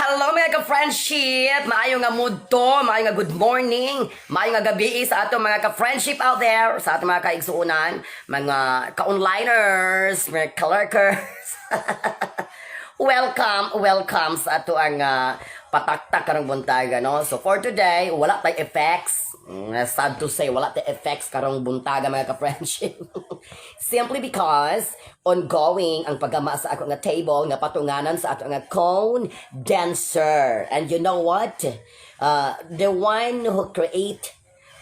Hello, mga ka-friendship! Maayo nga mudto, maayo nga good morning, maayo nga gabi sa ato mga ka-friendship out there, sa ato mga kaigsuunan, mga ka-onliners, mga ka-lurkers. Welcome, welcome sa ato ang pataktak karong buntaga, no? So for today, wala tay effects. Sad to say, wala tay effects karong buntaga, mga ka-friendship. Simply because ongoing ang paggama sa ako nga table nga patunganan sa ato nga condenser. And you know what? The one who create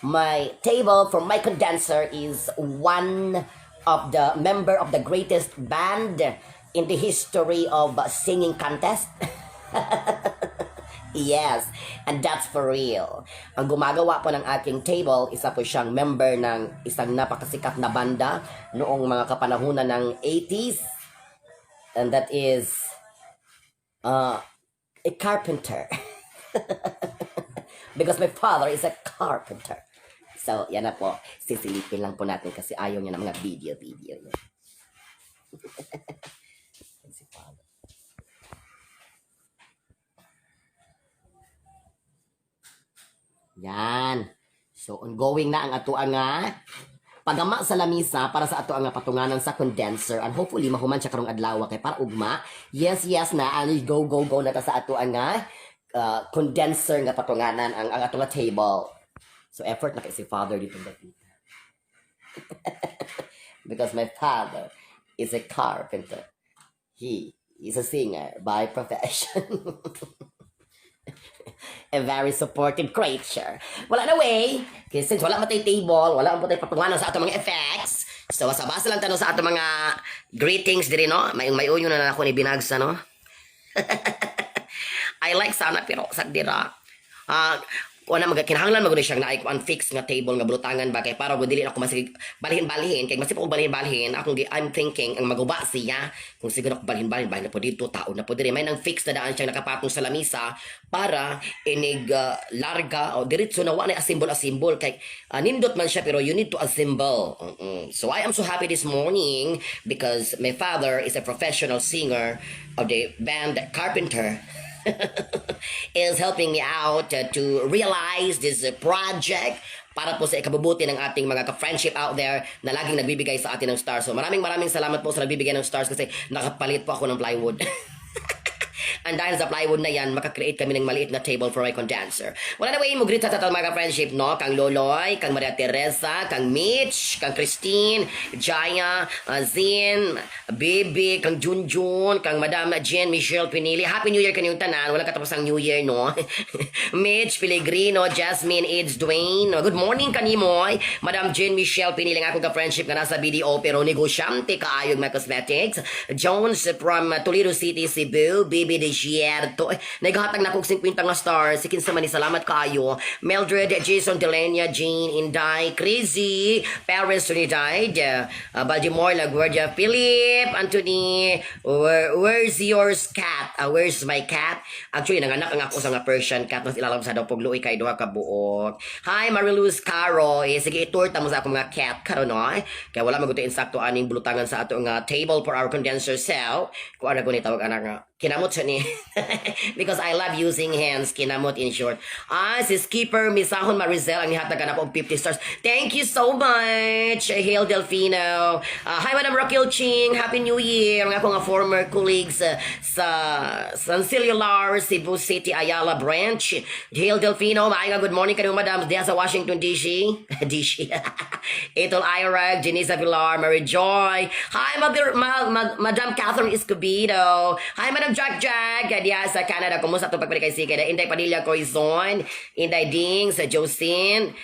my table for my condenser is one of the member of the greatest band in the history of singing contest. Yes, and that's for real. Ang gumagawa po ng aking table, isa po siyang member ng isang napakasikat na banda noong mga kapanahunan ng 80s. And that is a carpenter. Because my father is a carpenter. So, yan na po. Sisilipin lang po natin kasi ayaw niya ng mga video-video niya. Yan si father. Yan. So, ongoing na ang ato nga pagama sa lamisa para sa ato ang patunganan sa condenser and hopefully mahuman siya karong adlaw kay para ugma. Yes na and go, go, go na ta sa ato ang condenser nga patunganan ang ato nga table. So effort na kay si father dito dapita. Because my father is a carpenter. He is a singer by profession. A very supportive creature. Well, anyway, kasi since wala man tay table, wala man tay patunganan sa ato mga effects, so basa-basa lang tanong sa ato mga greetings diri, no? May uyo na ako ni binagsa, no? I like sana pero sa dira. Ah, kuan na mga kinahanglan magud siyang naay kuan fix nga table nga bulutangan ba kay para gud dili na ako masig balhin-balhin kay masip ako balhin-balhin akong I'm thinking ang maguba siya kung siguro ako balhin-balhin balhin na po dito, tao na po diri. May nang fix na daan siyang nakapatong sa lamisa para inig larga o diretso na wa na assemble assemble kay nindot man siya pero you need to assemble. So I am so happy this morning because my father is a professional singer of the band Carpenter is helping me out to realize this project para po sa ikabubuti ng ating mga ka-friendship out there na laging nagbibigay sa atin ng stars. So maraming maraming salamat po sa nagbibigay ng stars kasi nakapalit po ako ng plywood. And dahil sa plywood na yan, makakreate kami ng maliit na table for my condenser. Well, anyway, mo greet sa tatang mga friendship, no? Kang Loloy, kang Maria Teresa, kang Mitch, kang Christine, Jaya, Zin, Bibi, kang Junjun, kang Madam Jen Michelle Pinili. Happy New Year kanyong tanan. Wala katapos ang New Year, no? Mitch Pellegrino, Jasmine, Aids, Dwayne. Good morning kanimoy. Madam Jen Michelle Pinili, ang akong ka-friendship nga nasa BDO pero negosyante kaayog mga cosmetics. Jones from Toledo City, Cebu. Bibi Desierto. Eh, naghatag na kog 50 nga stars. Sikin sa mani, salamat kaayo. Mildred, Jason Delenia, Jean, Inday, Crazy, Paris Trinidad, Baltimore, LaGuardia, Philip, Anthony, where's your cat? Where's my cat? Actually, nanganak ang ako sa nga Persian cat. Mas ilalam sa daw pugluoy kay duha ka buok. Hi, Mariluz Caro. Eh, sige, i-tour ta mo sa akong mga cat karon, no? Kaya wala maguto insakto aning bulutangan sa ato nga table for our condenser cell. Kung ano ko ni tawag anak nga kinamot siya ni because I love using hands, kinamot in short. Ah, si Skipper Misahon Marizel ang nihatag na po og 50 stars. Thank you so much. Hail Delfino. Ah, hi, Madam Raquel Ching, Happy New Year. Ang ako nga former colleagues sa San Cellular Cebu City Ayala branch. Hail Delfino, maayong nga good morning kanimo, madam, diha sa Washington DC DC. Itol Irag, Janisa Villar, Mary Joy. Hi, Mother, Madam Catherine Escobedo. Hi, Madam Jack Jack. Diha sa Canada. Kumusta itong pagpalik kay Sige? Inday Padilla Coizon, Inday Ding, sa Josine,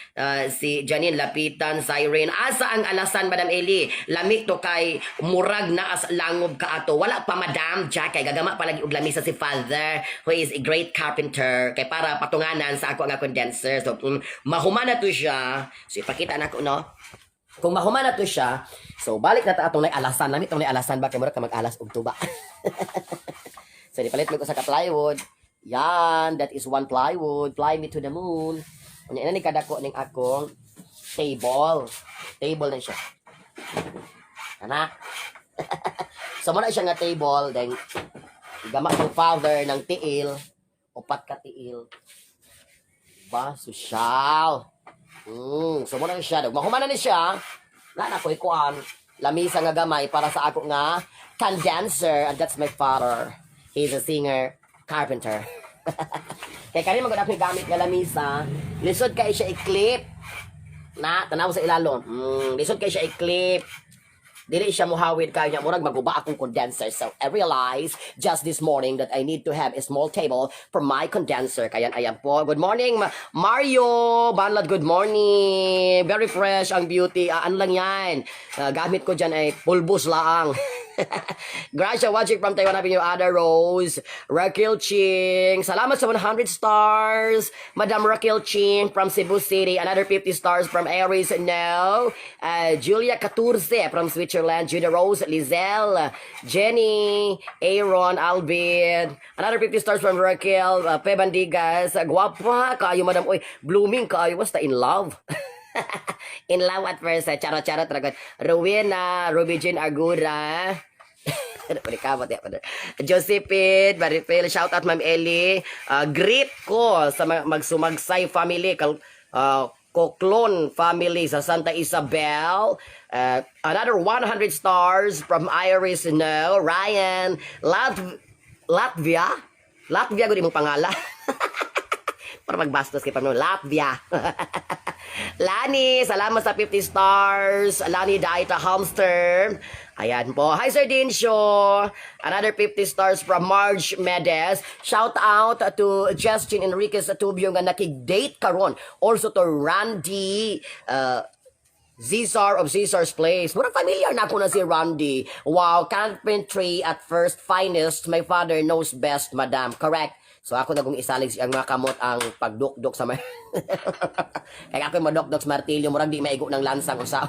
si Janine Lapitan, Siren. Asa ang alasan, Madam Eli? Lami to kay murag na as langob ka ato. Wala pa, Madam Jack. Kay gagama palagi og lamisa si father who is a great carpenter. Kay para patunganan sa ako nga condenser. So, kung mahumana to siya, so ipakita na ko, no? Kung mahuman na to siya, so balik na ta atong nay alasan. Lami tong nay alasan ba kay murag ka mag-alas og tuba. So di palit mo ko sa ka plywood. Yan, that is one plywood. Fly me to the moon. Unya ina ni kadako ning akong table. Table na siya. Ana. So mo na siya nga table, then gama pang father ng tiil. Upat ka tiil. Ba, sosyal. So mao na siya. Mahuman na ni siya. Na na ko'y kuan. Lamisa nga gamay para sa ako nga condenser. And that's my father. He's a singer, carpenter. Kay kani man gud ako gamit nga lamisa. Lisod kay siya i-clip. Na, tanaw sa ilalom. Lisod kay siya i-clip. Dili siya muhawid kaya niya murag maguba akong condenser. So I realized just this morning that I need to have a small table for my condenser. Kaya ayan po. Good morning, Mario Banlad. Good morning. Very fresh ang beauty. Ah, ano lang yan? Ah, gamit ko dyan ay pulbos laang. Gracia watching from Taiwan. Happy New Ada Rose. Raquel Ching. Salamat sa 100 stars. Madam Raquel Ching from Cebu City. Another 50 stars from Aries No. Julia Caturce from Switzerland. Judah Rose. Lizelle. Jenny. Aaron. Alvin. Another 50 stars from Raquel. Pebandigas. Guwapa. Kaayo, madam. Oy, blooming kaayo. Basta in love. In love at first sight. Charot, charot. Ragot. Rowena. Ruby Jean Agura. Ano pa ya. Josephine, Marifel, shout out Ma'am Ellie. Greet ko sa mga magsumagsay family, Coklon family sa Santa Isabel. Another 100 stars from Iris No, Ryan, Latvia. Latvia gud imong pangalan. Para magbastos kay Pamela. Latvia. Lani, salamat sa 50 stars. Lani Daita Hamster. Ayan po. Hi, Sir Dinsho. Another 50 stars from Marge Medes. Shout out to Justin Enriquez Tubio nga nakig-date karon. Also to Randy Cesar of Caesar's Place. Murag familiar na ako na si Randy. Wow, carpentry at first finest. My father knows best, madam. Correct. So ako na kung isalig siyang mga kamot ang pagdukdok sa may. Kaya ako madukdok sa martilyo, murag di maigo ng lansang usa.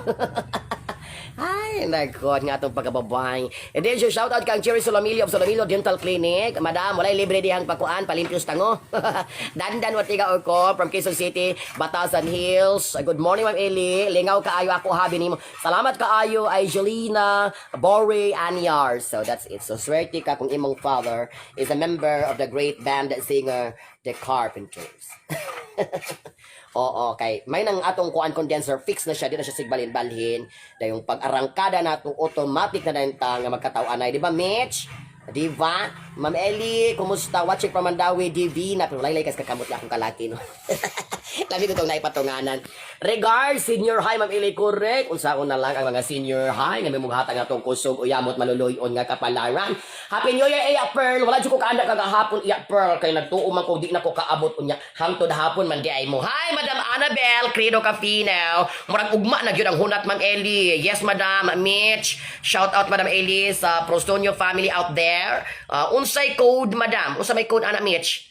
Ay, nako, nga atong pagkababay. And then, shout out kang Cherry Solomillo of Solomillo Dental Clinic. Madam, walay libre dihang pakuan, palimpios tango. Dandan Watiga ko from Quezon City, Batasan Hills. Good morning, Ma'am Eli. Lingaw kaayo ako habi nimo. Salamat kaayo ay Jolina Bore Anyar. So that's it. So swerte ka kung imong father is a member of the great band singer The Carpenters. Oo, kay may nang atong kuan condenser, fix na siya, di na siya sigbalin-balhin. Dayong pag-arangkada nato, automatic na dayon ta nga magkataw-anay, di ba, Mitch? Di ba? Ma'am Ellie, kumusta? Watching from Mandaue, Divina. Pero laylay kas kakamot na akong kalaki, no? Lami ko itong naipatunganan. Regards, senior high, Ma'am Ellie, correct. Unsaon na lang ang mga senior high nga may mughatag nga atong kusog, uyamot, maluluyon nga kapalaran. Happy New Year, Iya Pearl. Wala jud ko kaanda kagahapon, Iya Pearl. Kay nagtuo man ko, di na ko kaabot unya. Hangtod hapon man di ay mo. Hi, Madam Annabel, Credo Cafino. Murag ugma na gyud ang hunat, Ma'am Ellie. Yes, Madam Mitch. Shout out, Madam Ellie, sa Prostonio family out there. Unsay code, Madam? Unsa may code, ana, Mitch?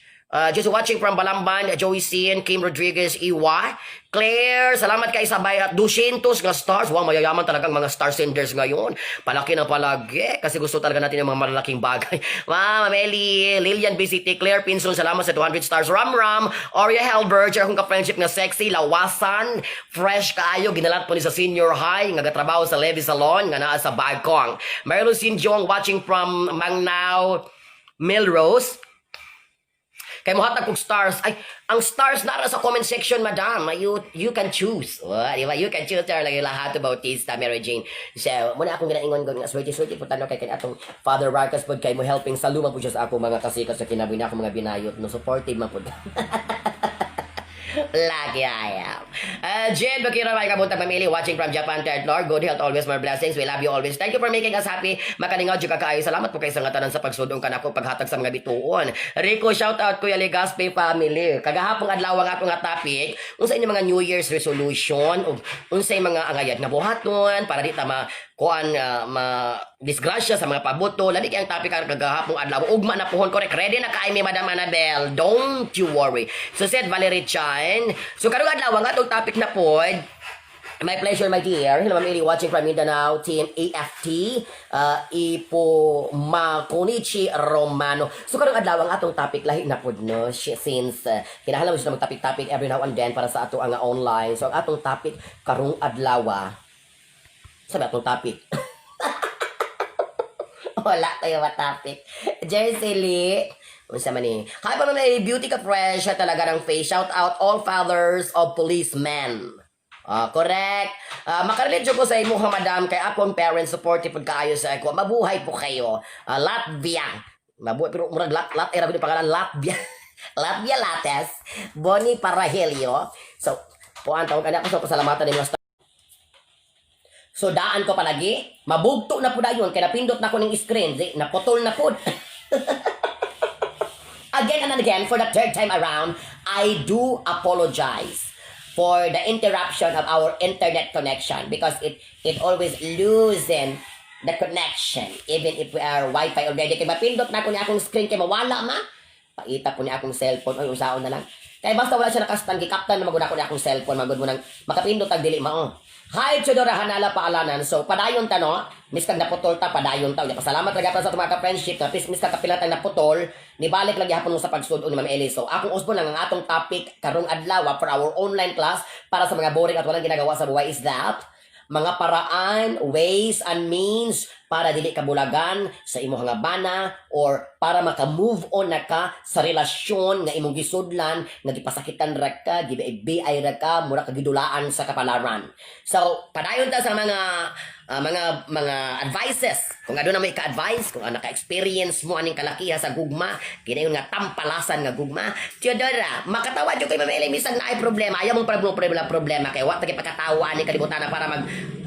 Just watching from Balamban, Joycine, Kim Rodriguez, EY. Claire, salamat kay sabay at 200 nga stars. Wow, mayayaman talagang mga star senders ngayon. Palaki na palagi kasi gusto talaga natin ng mga malalaking bagay. Ma'am Meli, Lilian BCT, Claire Pinson, salamat sa 200 stars. Ram Ram, Oria Helberg, akong ka-friendship nga sexy, lawasan, fresh kaayo, ginalat po ni sa senior high, nga gatrabaho sa Levi Salon, nga naa sa Bagkong. Mary Lucine Jong, watching from Mangnao, Melrose. Kay mohatag kog stars. Ay, ang stars nara sa comment section, madam. You can choose. Oh, di ba? You can choose there lagi lahat Bautista, Mary Jane. So, muna akong ginaingon ko nga swerte-swerte po tano kay kay atong Father Marcus pod kay mo helping sa luma po siya sa ako mga kasikat sa kinabuhi na ako mga binayot no, supportive man pod. Lucky I am. Jen Bakira, may kabuntag mamili, watching from Japan, third floor. Good health always, more blessings. We love you always. Thank you for making us happy. Makalingaw, jud ka kaayo. Salamat po kay sa nga tanan sa pagsudong kanako, paghatag sa mga bituon. Rico, shout out Kuya Legaspi family. Kagahapong adlaw ang ato nga topic, unsa inyong mga New Year's resolution ug unsay mga angayad nga buhaton para di ta ma kuan ma disgrasya sa mga pabuto. Labi kay ang topic ang kagahapong adlaw. Ugma na puhon, correct. Ready na kay mi, Madam Annabel. Don't you worry. So said Valerie Chan. So karong adlaw ang atong topic na pod. My pleasure, my dear. Hello, Ma'am Eli, watching from Mindanao, Team AFT, Ipo Makonichi Romano. So, karong adlaw ang atong topic, lahi na pod, no? Since kinahanglan mo siya mag-topic-topic every now and then para sa ato ang online. So, ang atong topic karong adlaw, sabi atong topic? Wala tayo ma-topic. Jersey Lee, Unsa man ni? Hi pa man, beauty ka, fresh talaga ng face. Shout out all fathers of policemen. Ah, correct. Ah, makarelate jud ko sa imo, madam, kay akong parents supportive pud kaayo sa ako. Mabuhay po kayo. Ah, Latvia. Mabuhay, pero murag lat lat era gud pangalan Latvia. Latvia Lates. Bonnie Parahelio. So, puan tawag ana ko sa pasalamatan ni mga. So daan ko palagi, mabugto na po dayon kay napindot na ko ning screen, di, naputol na pud. Again and again, for the third time around, I do apologize for the interruption of our internet connection because it always loosen the connection even if we are Wi-Fi already. Kay mapindot na ko ni akong screen kay mawala ma. Paita ko ni akong cellphone, oy, usaon na lang. Kay basta wala siya nakastan, gikaptan na maguna ko ni akong cellphone, magud mo nang makapindot ang dili mao. Hi, Chodora Hanala Paalanan. So, padayon ta, no? Miskag naputol ta, padayon ta. Unya, pasalamat ra gyapon sa atong mga ka-friendship na miskag kapila tang naputol, nibalik lang gyapon mo sa pagsud ni Ma'am Eli. So, akong usbon lang ang atong topic karong adlaw for our online class para sa mga boring at walang ginagawa sa buhay is that mga paraan, ways and means para dili ka bulagan sa imong nga bana or para maka-move on na ka sa relasyon nga imong gisudlan nga gipasakitan ra ka, gibiay ra ka, mura ka gidulaan sa kapalaran. So, padayon ta sa mga advices. Kung aduna may ka-advice, kung ano ka-experience mo aning kalakiha sa gugma, kinayon nga tampalasan nga gugma. Theodora, makatawa jud kay Ma'am Eli misag naay problema. Ayaw mong problema problema problema kay wa ta pagkatawa ni kalibutan na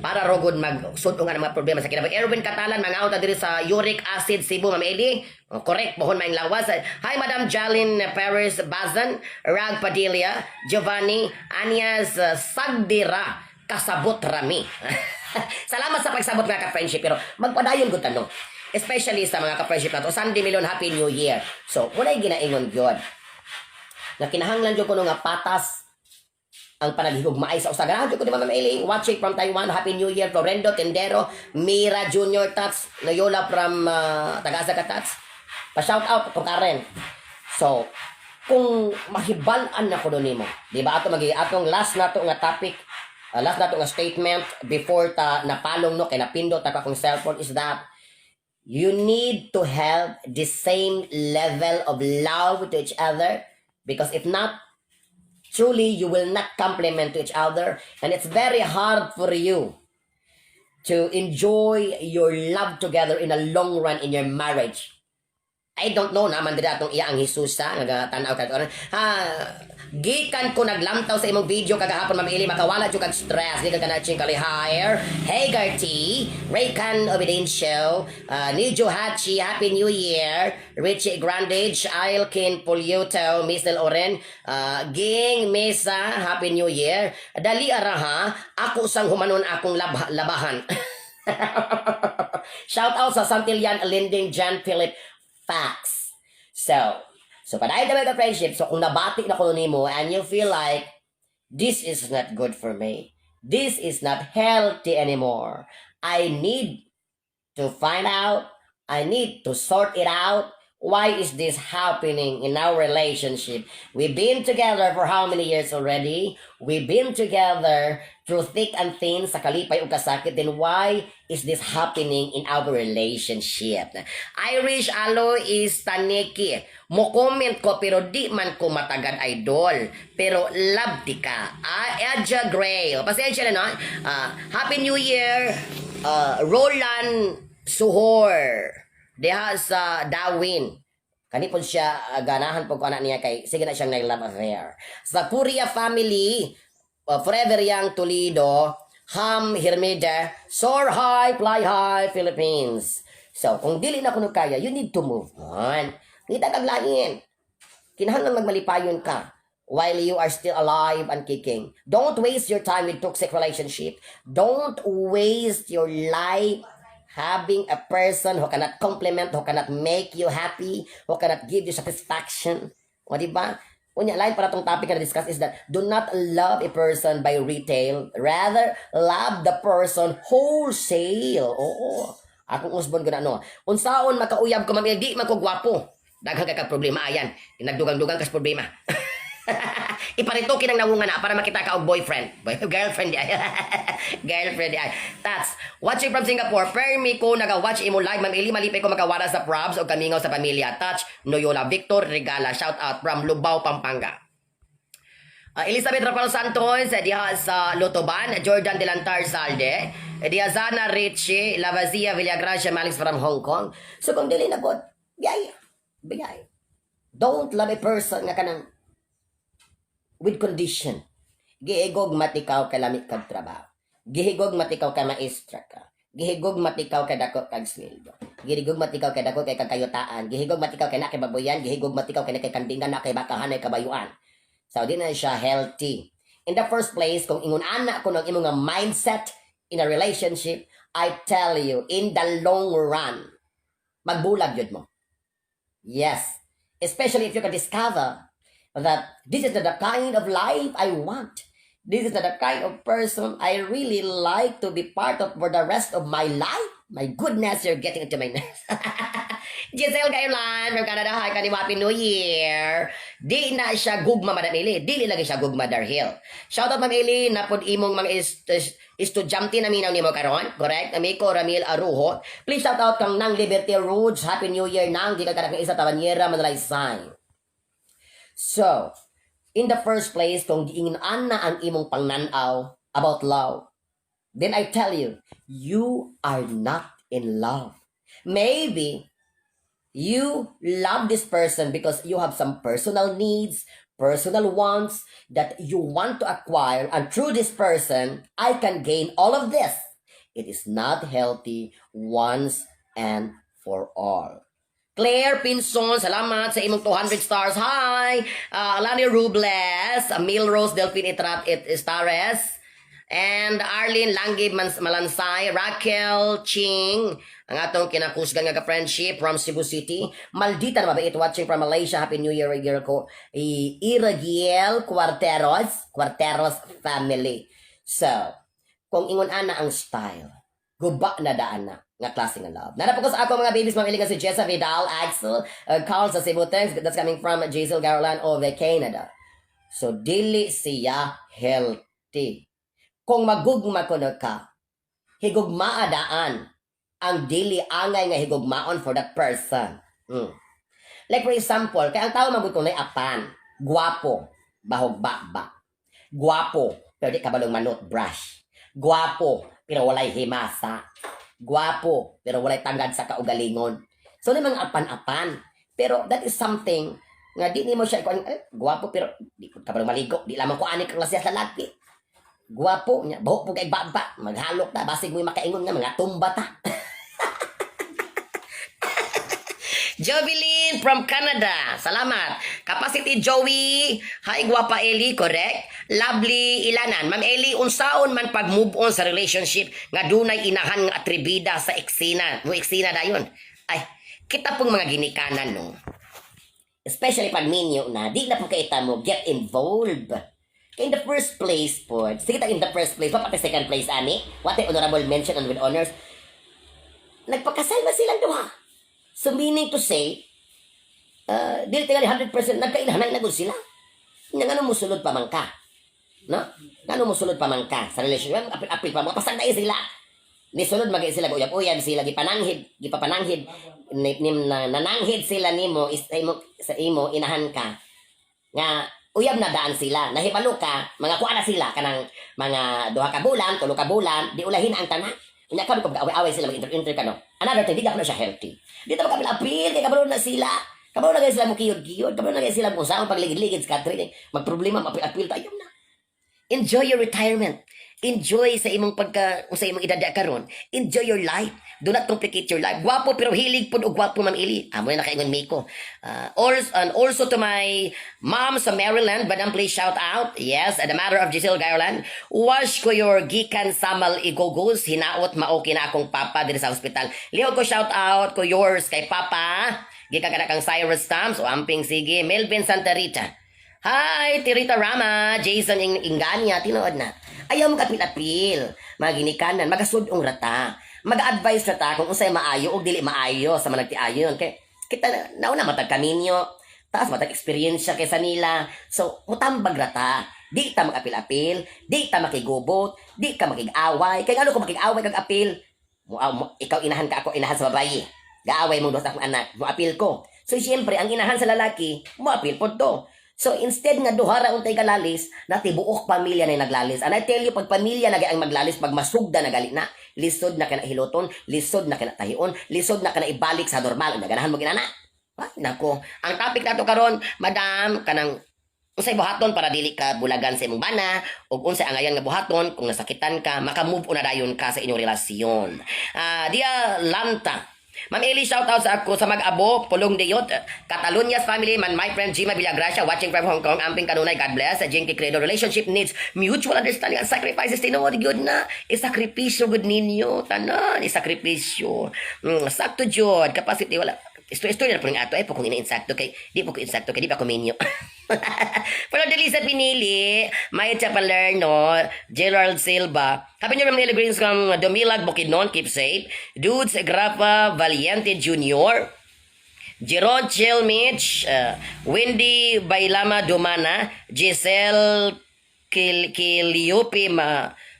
para rogod mag sud nga mga problema sa kinabuhi. Erwin Catalan, mga out diri sa uric acid Cebu, Ma'am Eli. Oh, correct, pohon maing lawas. Hi, Madam Jalin Paris Bazan, Rag Padilla, Giovanni Anias, Sagdira, kasabot rami. Salamat sa pagsabot, mga ka-friendship, pero magpadayon ko tanong. Especially sa mga ka-friendship nato. Sandy Milon, Happy New Year. So, walay ginaingon gyud nga kinahanglan jud kuno nga patas ang panaghigugmaay sa usa. Ganahan jud ko ni Ma'am Eli. Watching from Taiwan. Happy New Year. Florendo Tendero, Mira Junior Tats, Noyola from Tagasa ka Tats. Pa-shout out to Karen. So, kung mahibal-an na ko nimo, di ba, ato magi atong last nato nga topic, last nato nga statement before ta napalong, no, kay napindot ta akong cellphone, is that you need to have the same level of love to each other, because if not, truly you will not complement to each other and it's very hard for you to enjoy your love together in a long run in your marriage. I don't know naman diri atong iya ang Hisusa nga tan-aw ka ha. Gikan ko naglamtaw sa imong video kagahapon, Ma'am Eli, makawala jud kag stress. Gikan ka na ching kalihire Hagarty Raycan Obedencio, Nijo Hachi, Happy New Year. Richie Grandage, Ailkin Pulyoto, Miss Del Oren, Ging Mesa, Happy New Year. Dali ara ha, ako sang humanon akong labahan. Shout out sa Santillan Linding John Philip Facts. So padayon na mga friendship. So kung nabati na ko nimo and you feel like this is not good for me, this is not healthy anymore, I need to find out, I need to sort it out. Why is this happening in our relationship? We've been together for how many years already? We've been together through thick and thin, sa kalipay o kasakit. Then why is this happening in our relationship? Irish Alo is Taneki. Mo comment ko pero di man ko matagad, idol. Pero love di ka. Ah, Edja Gray. O, pasensya na, no? Ah, Happy New Year. Roland Suhor. Diha sa Darwin. Kani po siya ganahan po ko anak niya kay sige na siyang nag-love affair. Sa Korea family, Forever Young Toledo, Ham Hermida, Soar High, Fly High, Philippines. So, kung dili na kuno kaya, you need to move on. Kita kag lain. Kinahanglan magmalipayon ka while you are still alive and kicking. Don't waste your time with toxic relationship. Don't waste your life having a person who cannot compliment, who cannot make you happy, who cannot give you satisfaction. O, di ba? Unya, lain para tong topic na discuss is that do not love a person by retail. Rather, love the person wholesale. Oo. Akong usbon ko na, no. Unsaon makauyab ko, ma'am, di man ko gwapo. Daghan kay kag problema ayan. Nagdugang-dugang kas problema. Iparitokin ang nawungan na para makita ka og boyfriend. Boy, girlfriend di ay. Girlfriend di ay. Tats, watching from Singapore. Permi ko naga-watch imo live. Ma'am Eli, malipay ko makawara sa probs o kamingaw sa pamilya. Touch, Noyola, Victor Regala. Shout out from Lubao, Pampanga. Elizabeth Rafael Santos, diha sa Lotoban, Jordan Delantar Salde, Diazana Ricci, Lavazia Villagracia Malix from Hong Kong. So kung dili na po, biyay, biyay. Don't love a person nga kanang with condition. Gihigog matikaw kay lami kag trabaho. Gihigog matikaw kay maestra ka. Gihigog matikaw kay dako kag sweldo. Gihigog matikaw kay dako kay kagkayutaan. Gihigog matikaw kay na kay babuyan. Gihigog matikaw kay na kay kandingan, na kay bakahan, na kay kabayuan. So di na siya healthy. In the first place, kung ingon ana ko ng imong nga mindset in a relationship, I tell you, in the long run, magbulag yun mo. Yes. Especially if you can discover that this is not the kind of life I want. This is not the kind of person I really like to be part of for the rest of my life. My goodness, you're getting into my nerves. Giselle Gaylan from Canada. Hi, kaniwa, Happy New Year. Di na siya gugma, Madam Eli. Dili lagi siya gugma, Darhil. Shout out, Ma'am Eli, napod imong mga estudyante na minaw nimo karon. Correct? Amiko Ramil Arujo. Please shout out kang Nang Liberty Roots. Happy New Year, Nang. Di ka kanak isa Tabanyera, Manalaysay. So, in the first place, kung giingon na ang imong pangnanaw about love, then I tell you, you are not in love. Maybe you love this person because you have some personal needs, personal wants that you want to acquire, and through this person, I can gain all of this. It is not healthy once and for all. Claire Pinson, salamat sa imong 200 stars. Hi! Alani Rubles, Milrose Delphine Itrat It Estares, and Arlene Langgib Malansay, Raquel Ching, ang atong kinakusgan nga ka-friendship from Cebu City. Maldita na mabait watching from Malaysia. Happy New Year, girl ko. Iragiel Cuarteros, Cuarteros family. So, kung ingon ana ang style, guba na daan na nga klase nga love. Nana po ko sa ako mga babies, mga iligan si Jessa Vidal, Axel, Carl sa Cebu, thanks. That's coming from Jazel Garland of Canada. So, dili siya healthy. Kung magugma ko na ka, higugmaa daan ang dili angay nga higugmaon for that person. Like for example, kay ang tao magud kung apan, guwapo, bahog ba. Guwapo, pero di kabalong manot brush. Guwapo, pero walay himasa. Guwapo, pero walay tanggad sa kaugalingon. So, ni mga apan-apan. Pero that is something nga di nimo siya ikuan, eh, guwapo pero di ko kabalong maligo, di lamang ko ani ka klase sa laki. Guwapo nya, buhok po kay baba, maghalok ta, basig mo'y makaingon nga mga tumba ta. Jovelyn from Canada. Salamat. Capacity Joey. Hi, guwapa Eli. Correct. Lovely Ilanan. Ma'am Eli, unsaon man pag move on sa relationship nga dunay inahan nga atribida sa eksena. Mo eksena dayon. Ay, kita pong mga ginikanan, no. Especially pag minyo na, di na po kita mo get involved. Kaya in the first place po, sige ta in the first place, pati second place ani, what a honorable mention and with honors, nagpakasal ba silang duha? So meaning to say, dili tingali 100% nagkailhanan na gud sila. Nga ngano mo sulod pa man ka? No? Ngano mo sulod pa man ka sa relationship? Apil-apil pa mo pasagday sila. Ni sulod magay sila uyab-uyab sila gipananghid, gipapananghid ni, ni, na, nananghid sila nimo is sa imo inahan ka nga uyab na daan sila, nahibalo ka mga kuha na sila kanang mga 2 ka bulan, 3 ka bulan, di ulahin ang tanan. Unya kami kung away-away sila, mag-inter-inter ka, no. Another thing, di na siya healthy. Dito magapil-apil kay kabalo na sila. Kabalo na kayo sila mo kiyod-kiyod, kabalo na kayo sila kung saan pagligid-ligid sa country, magproblema, mapil-apil tayo na. Enjoy your retirement. Enjoy sa imong pagka sa imong edad karon. Enjoy your life. Do not complicate your life. Gwapo pero hilig pud og gwapo, Ma'am Eli. Amo na nakaingon Miko. Also, and also to my mom sa Maryland, Madam, please shout out. Yes, and the matter of Giselle Garland. Wash ko your gikan samal igogos hinaot mao kina akong papa diri sa ospital. Lihok ko shout out ko yours kay papa. Gikan kana kang Cyrus Tams o amping sige Melvin Santa Rita. Hi, Tirita Rama, Jason Ingania, tinuod na. Ayaw mo kapil-apil, mga ginikanan, magasudong rata. Mag-advise rata kung unsay maayo o dili maayo sa mga nagtiayon. Kay kita nauna matag kaminyo, Taas matag eksperyensya kaysa nila. So, mutambag ra ta. Di ta mag-apil-apil, di ta makigubot, di ka makig-away. Kay ano kung makig-away kag apil? Mo, ikaw inahan ka, ako inahan sa babaye. Gaaway mo sa akong anak, mo apil ko. So, siyempre, ang inahan sa lalaki, mo apil pod to. So, instead nga duha ra untay kalalis, na tibuok pamilya na yung naglalis. And I tell you, pag pamilya na ang maglalis, pag masugda na gali na, lisod na kana hiloton, lisod na kana tahion, lisod na kana ibalik sa normal. Naganahan mo ginana. Ay, nako. Ang topic nato karon, madam, kanang unsay buhaton para dili ka bulagan sa imong bana ug unsay angayan nga buhaton kung nasakitan ka, maka-move on na dayon ka sa inyong relasyon. Ah, dia Lanta. Ma'am Eli, shout out sa ako sa mag-abo, Pulong Diyot, Catalonia's family, man my friend Gima Villagracia, watching from Hong Kong, amping kanunay, God bless, Jinky Credo, relationship needs mutual understanding and sacrifices, tinuod gyud na, isakripisyo gud ninyo, tanan, isakripisyo. Sakto jud, capacity, wala, istorya na po ng ato, ay po kung ina-insakto kay, di po ko insakto kay, di pa ko minyo. Pero Delisa Pinili, Maya Palerno, Gerald Silva, Happy New Year, Manila Greens from Dumilag, Bukidnon, keep safe. Dudes, Grafa Valiente Jr., Jeron Chilmich, Wendy Bailama Dumana, Giselle Kiliupi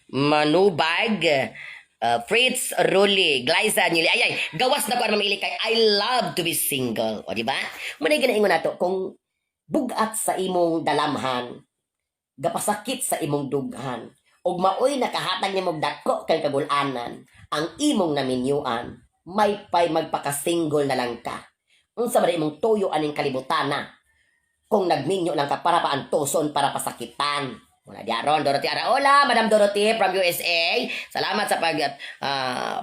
Manubag, Fritz Rulli, Glyza Nili. Ay, ay, gawas na ko ang mamili kay I love to be single. O, di ba? Muna ginaingon nato, kung bugat sa imong dalamhan, gapasakit sa imong dughan, ug maoy nakahatag nimo dako kay kagulanan, ang imong naminyuan, may pay magpaka-single na lang ka. Unsa ba imong tuyo aning kalibutana? Kung nagminyo lang ka para paantuson, para pasakitan. Wala di aron, Dorothy Araola, Madam Dorothy from USA. Salamat sa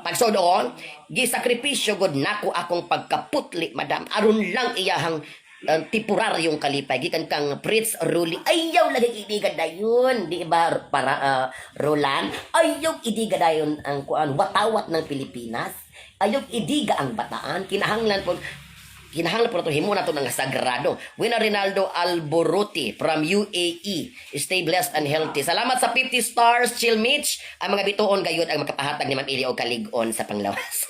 pagsudon. Gisakripisyo gud nako akong pagkaputli, madam. Aron lang iyahang temporaryong kalipay gikan kang Fritz Rulli. Ayaw lagi idiga dayon, di ba para Roland? Ayaw idiga dayon ang kuan watawat ng Pilipinas. Ayaw idiga ang Bataan. Kinahanglan po nato himo nato ng sagrado. Wina Rinaldo Alboruti from UAE. Stay blessed and healthy. Salamat sa 50 stars, Chill Mitch. Ang mga bituon gayud ang makapahatag ni Ma'am Ili og kalig-on sa panglawas.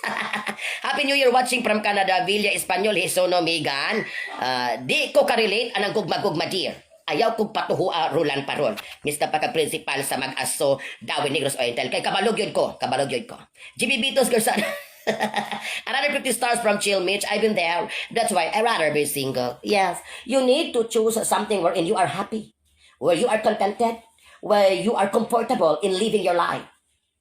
Happy New Year, watching from Canada, Villa Espanyol, Hisono Megan. Di ko ka-relate anang gugma-gugma, dear. Ayaw kong patuhua Roland Parol. Mr. Pagka-principal sa Mag-aso, Dauin, Negros Oriental. Kay kabalog yun ko. Kabalog yun ko. GB Bitos Gersan. Another 50 stars from Chill Mitch. I've been there. That's why I rather be single. Yes, you need to choose something wherein you are happy, where you are contented, where you are comfortable in living your life.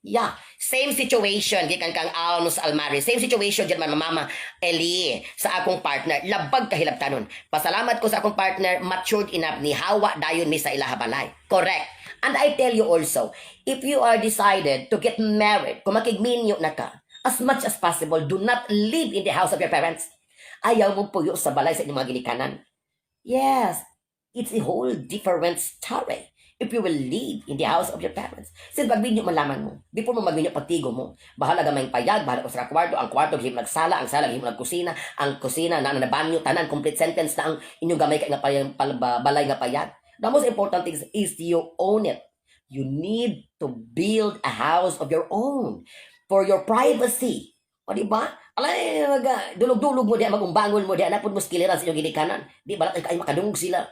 Yeah, same situation gikan kang Alms Almari. Same situation dyan man Mama Eli sa akong partner. Labag kahilabtanon. Pasalamat ko sa akong partner, matured enough ni hawa dayon mi sa ilaha balay. Correct. And I tell you also, if you are decided to get married, kung makigminyo na ka, as much as possible, do not live in the house of your parents. Ayaw mong puyo sa balay sa inyong mga ginikanan. Yes, it's a whole different story if you will live in the house of your parents. Since magminyo man lamang mo, before mo magminyo, pagtigo mo, bahala gamay payag, bahala ko sa kwarto, ang kwarto gihimo nagsala, ang sala gihimo nagkusina, ang kusina na na banyo, tanan complete sentence na ang inyong gamay kay nga payag, balay nga payag. The most important thing is you own it. You need to build a house of your own for your privacy. O di ba? Alay, mag, dulog-dulog mo diya, magumbangon mo diya, napod mo skiliran sa inyong ginikanan. Di ba ay makadungog sila.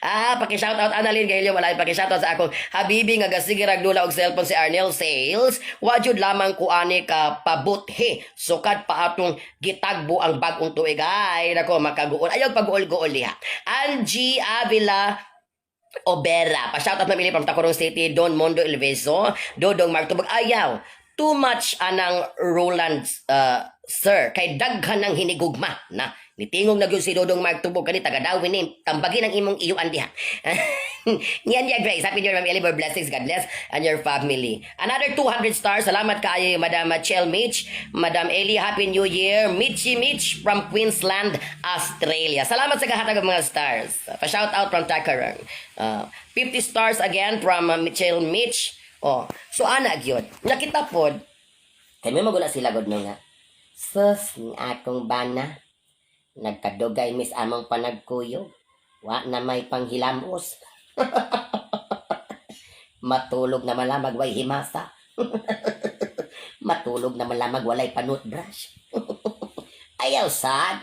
Ah, paki-shoutout Annalyn Gailio, walay paki-shoutout sa akong habibi nga gasige rag dula og cellphone si Arnel Sales. Wajud lamang ko ani ka pabuthi. Sukad pa atong gitagbo ang bag-ong tuig. Ay, nako makaguol. Ayaw pag-guol-guol diha. Angie Avila Obera. Pa-shoutout na from Tacurong City, Don Mondo Elveso, Dodong Martubag. Ayaw. Too much anang Roland, sir. Kay daghan ng hinigugma na. Nitingog na gyud si Dodong Martubog kani taga Dawin ni. Tambagin ang imong iyuan diha. Yan ya Grace. Happy New Year, Ma'am Eli. More blessings. God bless and your family. Another 200 stars. Salamat kaayo, Madam Chel Mitch. Madam Eli, Happy New Year. Mitchy Mitch from Queensland, Australia. Salamat sa kahatag ng mga stars. Pa-shout out from Tacurong. 50 stars again from Michelle Mitch. Oh, so ana gyud. Nakita pod kay may magula sila gud no nga. Sus, ni akong bana. Nagkadugay mis among panagkuyog. Wa na may panghilamos. Matulog na malamag way himasa. Matulog na malamag walay panutbrush. Ayaw sad.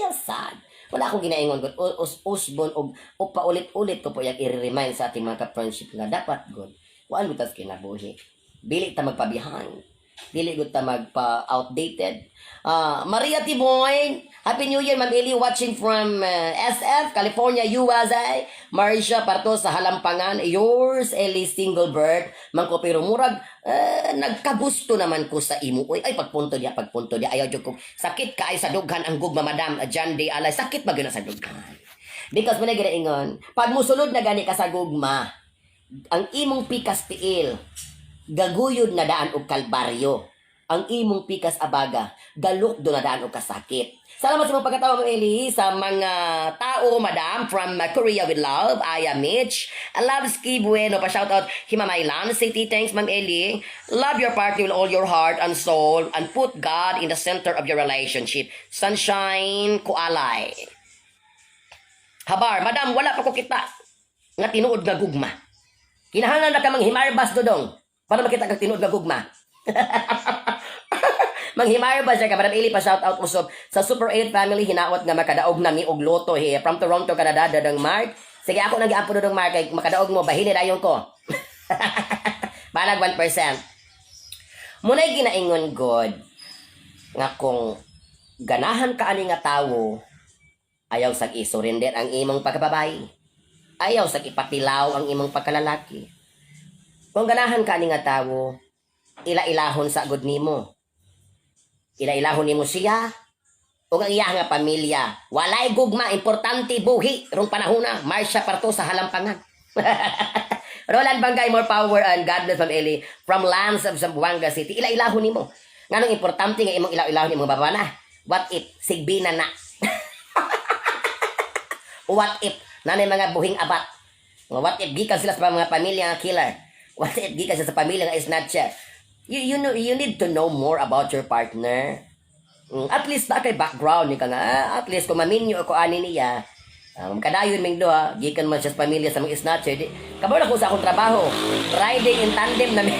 Kuyaw sad. Wala akong ginaingon gud us usbon og o paulit-ulit ko po yang i-remind sa ating mga ka-friendship nga dapat gud kuan gud tas kinabuhi. Dili ta magpa-behind. Dili gud ta magpa-outdated. Ah, Maria Tiboy, Happy New Year, Ma'am Eli, watching from SF, California, USA. Marisha Parto sa Halampangan, yours, Eli Single Bird. Mangko pero murag, nagkagusto naman ko sa imo. Uy, ay, pagpunto niya, pagpunto niya. Ayaw jud ko. Sakit ka ay sa dughan ang gugma, Madam John D. Alay. Sakit ba gyud na sa dughan? Because mo na ginaingon, pag musulod na gani ka sa gugma, ang imong pikas tiil, gaguyod na daan og kalbaryo. Ang imong pikas abaga, galukdo na daan og kasakit. Salamat sa mga pagkatawa, Ma'am Eli, sa mga tao, Madam, from Korea with love, Aya Mitch, Love Ski Bueno, pa shoutout, Himamaylan City, thanks, Ma'am Eli. Love your partner with all your heart and soul and put God in the center of your relationship. Sunshine Kualay. Habar, Madam, wala pa ko kita nga tinuod nga gugma. Kinahanglan na ka manghimarbas, Dodong, para makita kag tinuod nga gugma. Manghimarbas siya ka, Madam Eli, pa shout out usab sa Super 8 family, hinaot nga makadaog na mi og loto here from Toronto, Canada, Dadang Mark. Sige, ako nang giampo, Dodong Mark, kay makadaog mo bahini dayon ko. Balag 1%. Muna'y ginaingon god nga kung ganahan ka ani nga tawo, ayaw sag isurrender ang imong pagkababae. Ayaw sag ipatilaw ang imong pagkalalaki. Kung ganahan ka ani nga tawo, ila-ilahon sa gud nimo. Ila-ilahon nimo siya ug ang iya nga pamilya. Walay gugma, importante buhi rong panahona. Marsha Parto sa Halampangan. Roland Bangay, more power and God bless, Ma'am Eli from lands of Zamboanga City. Ila-ilahon nimo. Nganong importante nga imong ila-ilahon imong babana? What if sigbina na? What if nanay mga buhing abat? What if gikan sila sa mga pamilya nga killer? What if gikan sila sa pamilya nga snatcher? You need to know more about your partner. At least na kay background ni ka nga at least kung maminyo ako ani niya, kadayon ming duha gikan man siya sa pamilya sa mga snatcher, di kabalo na ko sa akong trabaho, riding in tandem na mi.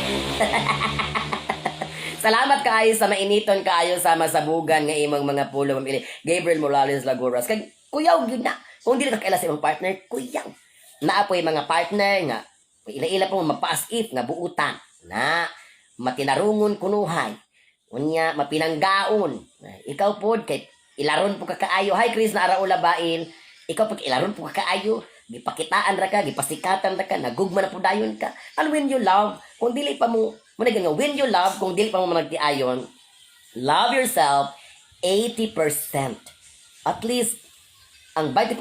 Salamat kaayo sa mainiton kaayo sa masabugan nga imong mga pulo, Ma'am Eli. Gabriel Morales Laguras. Kay kuyaw gyud na. Kung dili ka kaila sa imong partner, kuyaw. Naa po'y mga partner nga ila-ila po mapaas if nga buutan na matinarungon kunuhay. Unya mapinanggaon. Ikaw pod kay ilaron po ka kaayo. Hi Chris na Araula Bail. Ikaw pag ilaron po ka kaayo, gipakitaan ra ka, gipasikatan ra ka, nagugma na po dayon ka. And when you love, kung dili pa mo, mo na nga when you love, kung dili pa mo managtiayon, love yourself 80%. At least ang 20%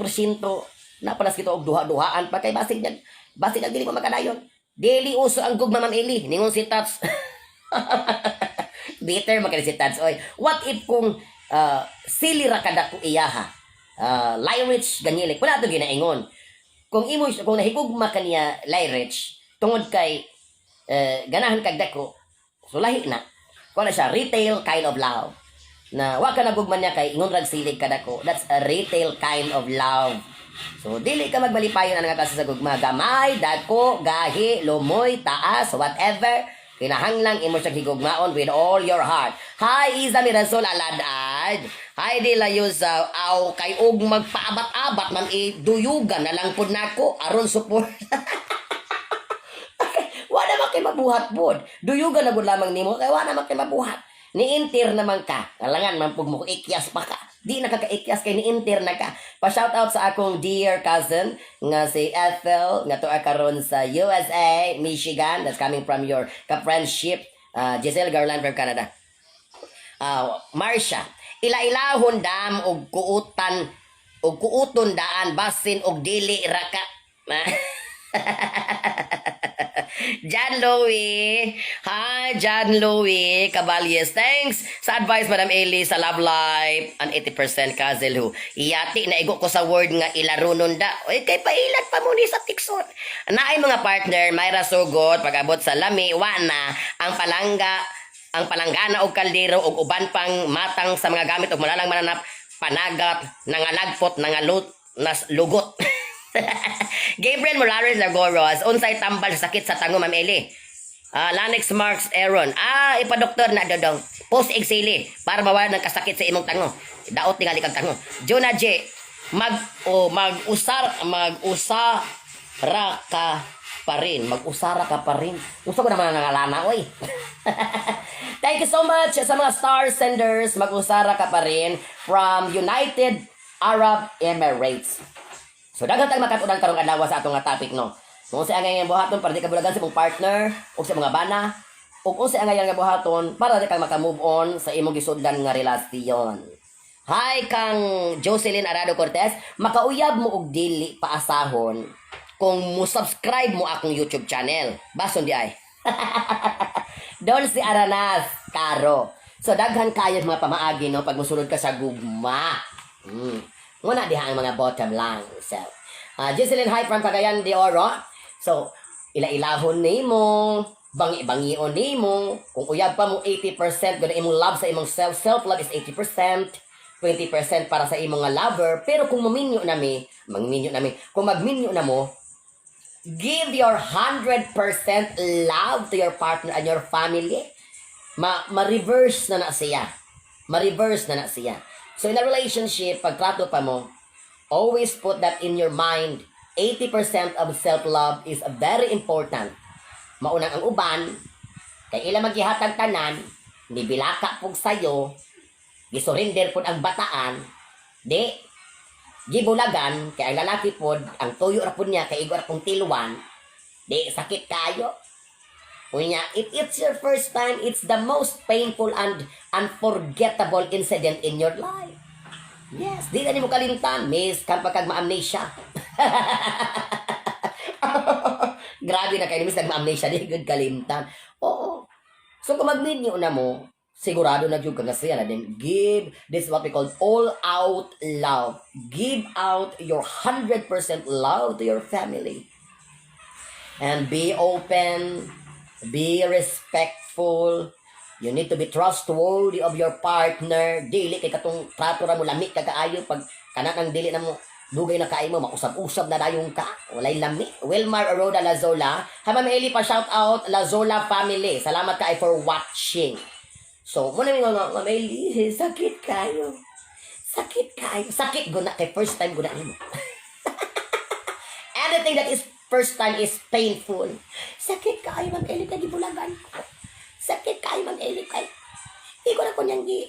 na palas kita og duha-duhaan pa kay basig niya basig ang dili mo makadayon. Dili uso ang gugma, Ma'am Eli, ningon si Tats. Bitter man si Tats oy. What if kung sili ra kada ko iyaha? Lyrich Ganyilik. Wala to ginaingon. Kung nahigugma ka niya, Lyrich, tungod kay ganahan kag dako, so lahi na. Kuha na siya, retail kind of love. Na wa ka nagugma niya kay ingon rag silig kadako. That's a retail kind of love. So dili ka magbalipayon ang nga kasi sa gugma. Gamay, dako, gahi, lumoy, taas, whatever. Kinahanglang imo siyang higugmaon with all your heart. Hi, Iza Mirasol Aladad. Hi, di layo sa aw kay og magpaabat-abat, ma'am, duyugan na lang pud nako aron support. Wa naman kay mabuhat pod. Duyugan na gud lamang nimo kay wa naman kay mabuhat. Ni-enter naman ka. Alangan man pug mo ikyas pa ka. Di na ka kaikyas kay ni-enter na ka. Pa shout out sa akong dear cousin nga si Ethel nga tuwa karon sa USA, Michigan. That's coming from your ka-friendship Giselle Garland from Canada. Marsha, ila-ilahon dam og kuutan og kuuton daan basin og dili ra ka. John Louie. Hi, John Louie Caballes. Thanks sa advice, Madam Eli, sa love life. An 80% kazel who. Iyati, naigo ko sa word nga ilarunon da. Oy, kay pailat pa mo ni sa tikson. Naay mga partner, may rasugod, pag-abot sa lami, wana, ang palangga, ang palanggana og kaldero og uban pang matang sa mga gamit og malalang mananap, panagat, nangalagpot, nangalut, nas lugot. Gabriel Morales Lagoros, unsay tambal sa sakit sa tango, Ma'am Eli? Ah, Lanix Marks Aaron. Ah, ipadoktor na, Dodong. Post exili para mawala ng kasakit sa imong tango. Daot tingali kang tango. Jonah J. Mag o mag-usar mag-usara ka pa rin. Mag-usara ka pa rin. Usa ko na mga ngangalana, oy. Thank you so much sa mga star senders. Mag-usara ka pa rin from United Arab Emirates. So daghan tag makatudang karong adlaw sa atong nga topic, no. Kung unsa ang angay buhaton para di ka bulagan sa imong partner o sa mga bana, ug unsa ang angay nga buhaton para di ka maka-move on sa imong gisudlan nga relasyon. Hi kang Jocelyn Arado Cortez, makauyab mo og dili paasahon kung mo subscribe mo akong YouTube channel. Bason di ay. Dolce Aranas, Caro. So daghan kayo mga pamaagi, no, pag musulod ka sa gugma. Muna diha ang mga bottom line. So, Jocelyn, hi from Cagayan de Oro. So, ila-ilahon nimo, bangi-bangion nimo. Kung uyab pa mo 80% guna imong love sa imong self, self-love is 80%, 20% para sa imong nga lover. Pero kung maminyo na mi, magminyo na mi, kung magminyo na mo, give your 100% love to your partner and your family. Ma ma-reverse na na siya. Ma-reverse na na siya. So in a relationship, pagtrato pa mo, always put that in your mind. 80% of self-love is very important. Maunang ang uban, kay ila maggihatag tanan, nibilaka pug sayo, gisurrender pud ang bataan, di gibulagan kay ang lalaki pod ang tuyo ra pod niya kay igo ra pong tilwan, di sakit kayo. Unya, if it's your first time, it's the most painful and unforgettable incident in your life. Yes, di na nimo kalimtan, miss kan pa kag ma-amnesia. Grabe na kayo, miss nag ma-amnesia, di gud kalimtan. Oo. So kung magminyo na mo, sigurado na jud ka nga siya na din. Give, this is what we call all out love. Give out your 100% love to your family. And be open, be respectful. You need to be trustworthy of your partner. Dili kay katong trato ra mo, lami ka kaayo pag kana nang dili na mo dugay na kaay mo, mausab-usab na dayon ka. Walay lami. Wilmar Aroda Lazola. Ha, Ma'am Eli, pa shout out Lazola family. Salamat kay for watching. So, muna mi nga, Ma'am Eli, sakit kayo. Sakit kayo. Sakit guna kay first time guna nimo. Anything that is first time is painful. Sakit kayo, Ma'am Eli, kay gibulagan ko. Sakit kayo, Ma'am Eli, kay di ko na ko niyang gi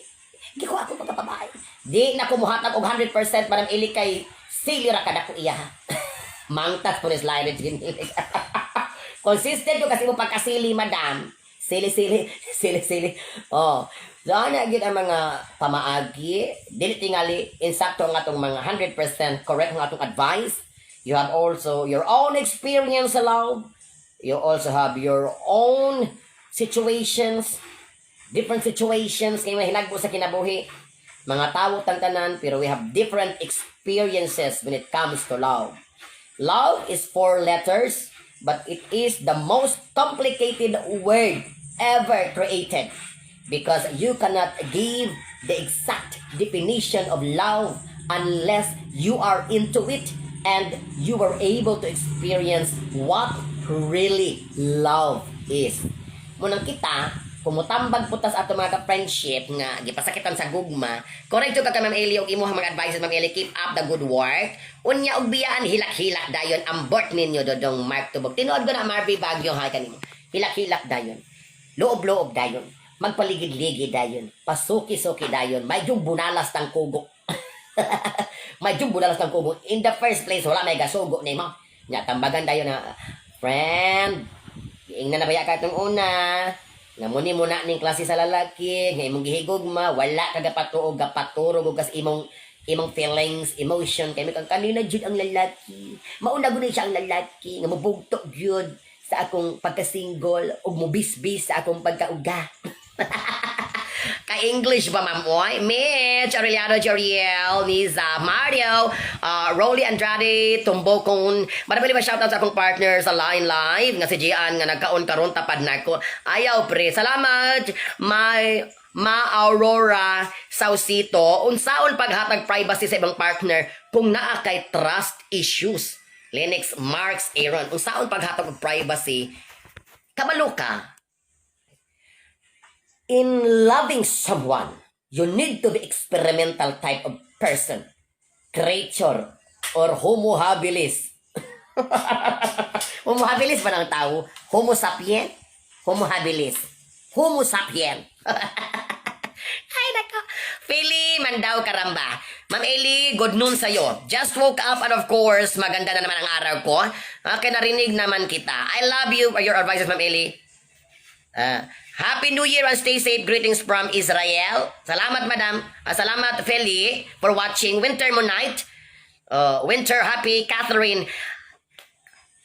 ko ako pagkababae. Di na ko muhatag og 100%, Madam Eli, kay sili ra kada ko iya. Mangtas po ni slide. Consistent ko kasi mo pagkasili, madam. Sili, sili, sili, sili. Oh. So, ana gyud ang mga pamaagi. Dili tingali insakto ang atong mga 100% correct ang atong advice. You have also your own experience sa love. You also have your own situations, different situations kay mahinagbo sa kinabuhi. Mga tawo tang tanan, pero we have different experiences when it comes to love. Love is four letters, but it is the most complicated word ever created because you cannot give the exact definition of love unless you are into it and you were able to experience what really love is. Munang kita, kumutambag po tas ato mga ka-friendship nga gipasakitan sa gugma. Correct jud ka kay Ma'am Eli og imuhang mga advices, Ma'am Eli. Keep up the good work. Unya og biyaan, hilak-hilak dayon ang birth ninyo, Dodong Mark Tubog. Tinuod ko na, Marvy Bagyo, hay kanimo. Hilak-hilak dayon. Loob-loob dayon. Magpaligid-ligid dayon. Pasuki-suki dayon. May yung bunalas tang kugo. May yung bunalas tang kugo. In the first place, wala may gasugo nimo. Nya tambagan dayon na, friend. Giingnan na baya ka itong una. Nga muni mo na ning klase sa lalaki, nga imong gihigugma, wala ka gapatuo, gapaturog og kas imong feelings, emotion kay kang kanina jud ang lalaki. Mauna gud siya ang lalaki nga mobugto gyud sa akong pagka-single ug mobisbis sa akong pagkauga. Ka-English ba, ma'am? Oy? Mitch, Aureliano, Joriel, Niza, Mario, Rolly Andrade, Tumbokon. Marami ba shoutout sa akong partner sa Line Live nga si Gian nga nagkaon karon tapad nako. Ayaw pre. Salamat. My Ma Aurora Saucito, unsaon paghatag privacy sa ibang partner kung naa kay trust issues? Lennox Marks Aaron, unsaon paghatag og privacy? Kabalo ka. In loving someone, you need to be experimental type of person, creature, or homo habilis. Homo habilis ba ng tao? Homo sapien? Homo habilis. Homo sapien. Ay, nako. Philly Mandaw Karamba. Ma'am Eli, good noon sa'yo. Just woke up and, of course, maganda na naman ang araw ko. Okay, narinig naman kita. I love you, your advices, Ma'am Eli. Happy New Year and stay safe. Greetings from Israel. Salamat, madam. Salamat, Feli, for watching Winter Moon Night. Winter Happy Catherine.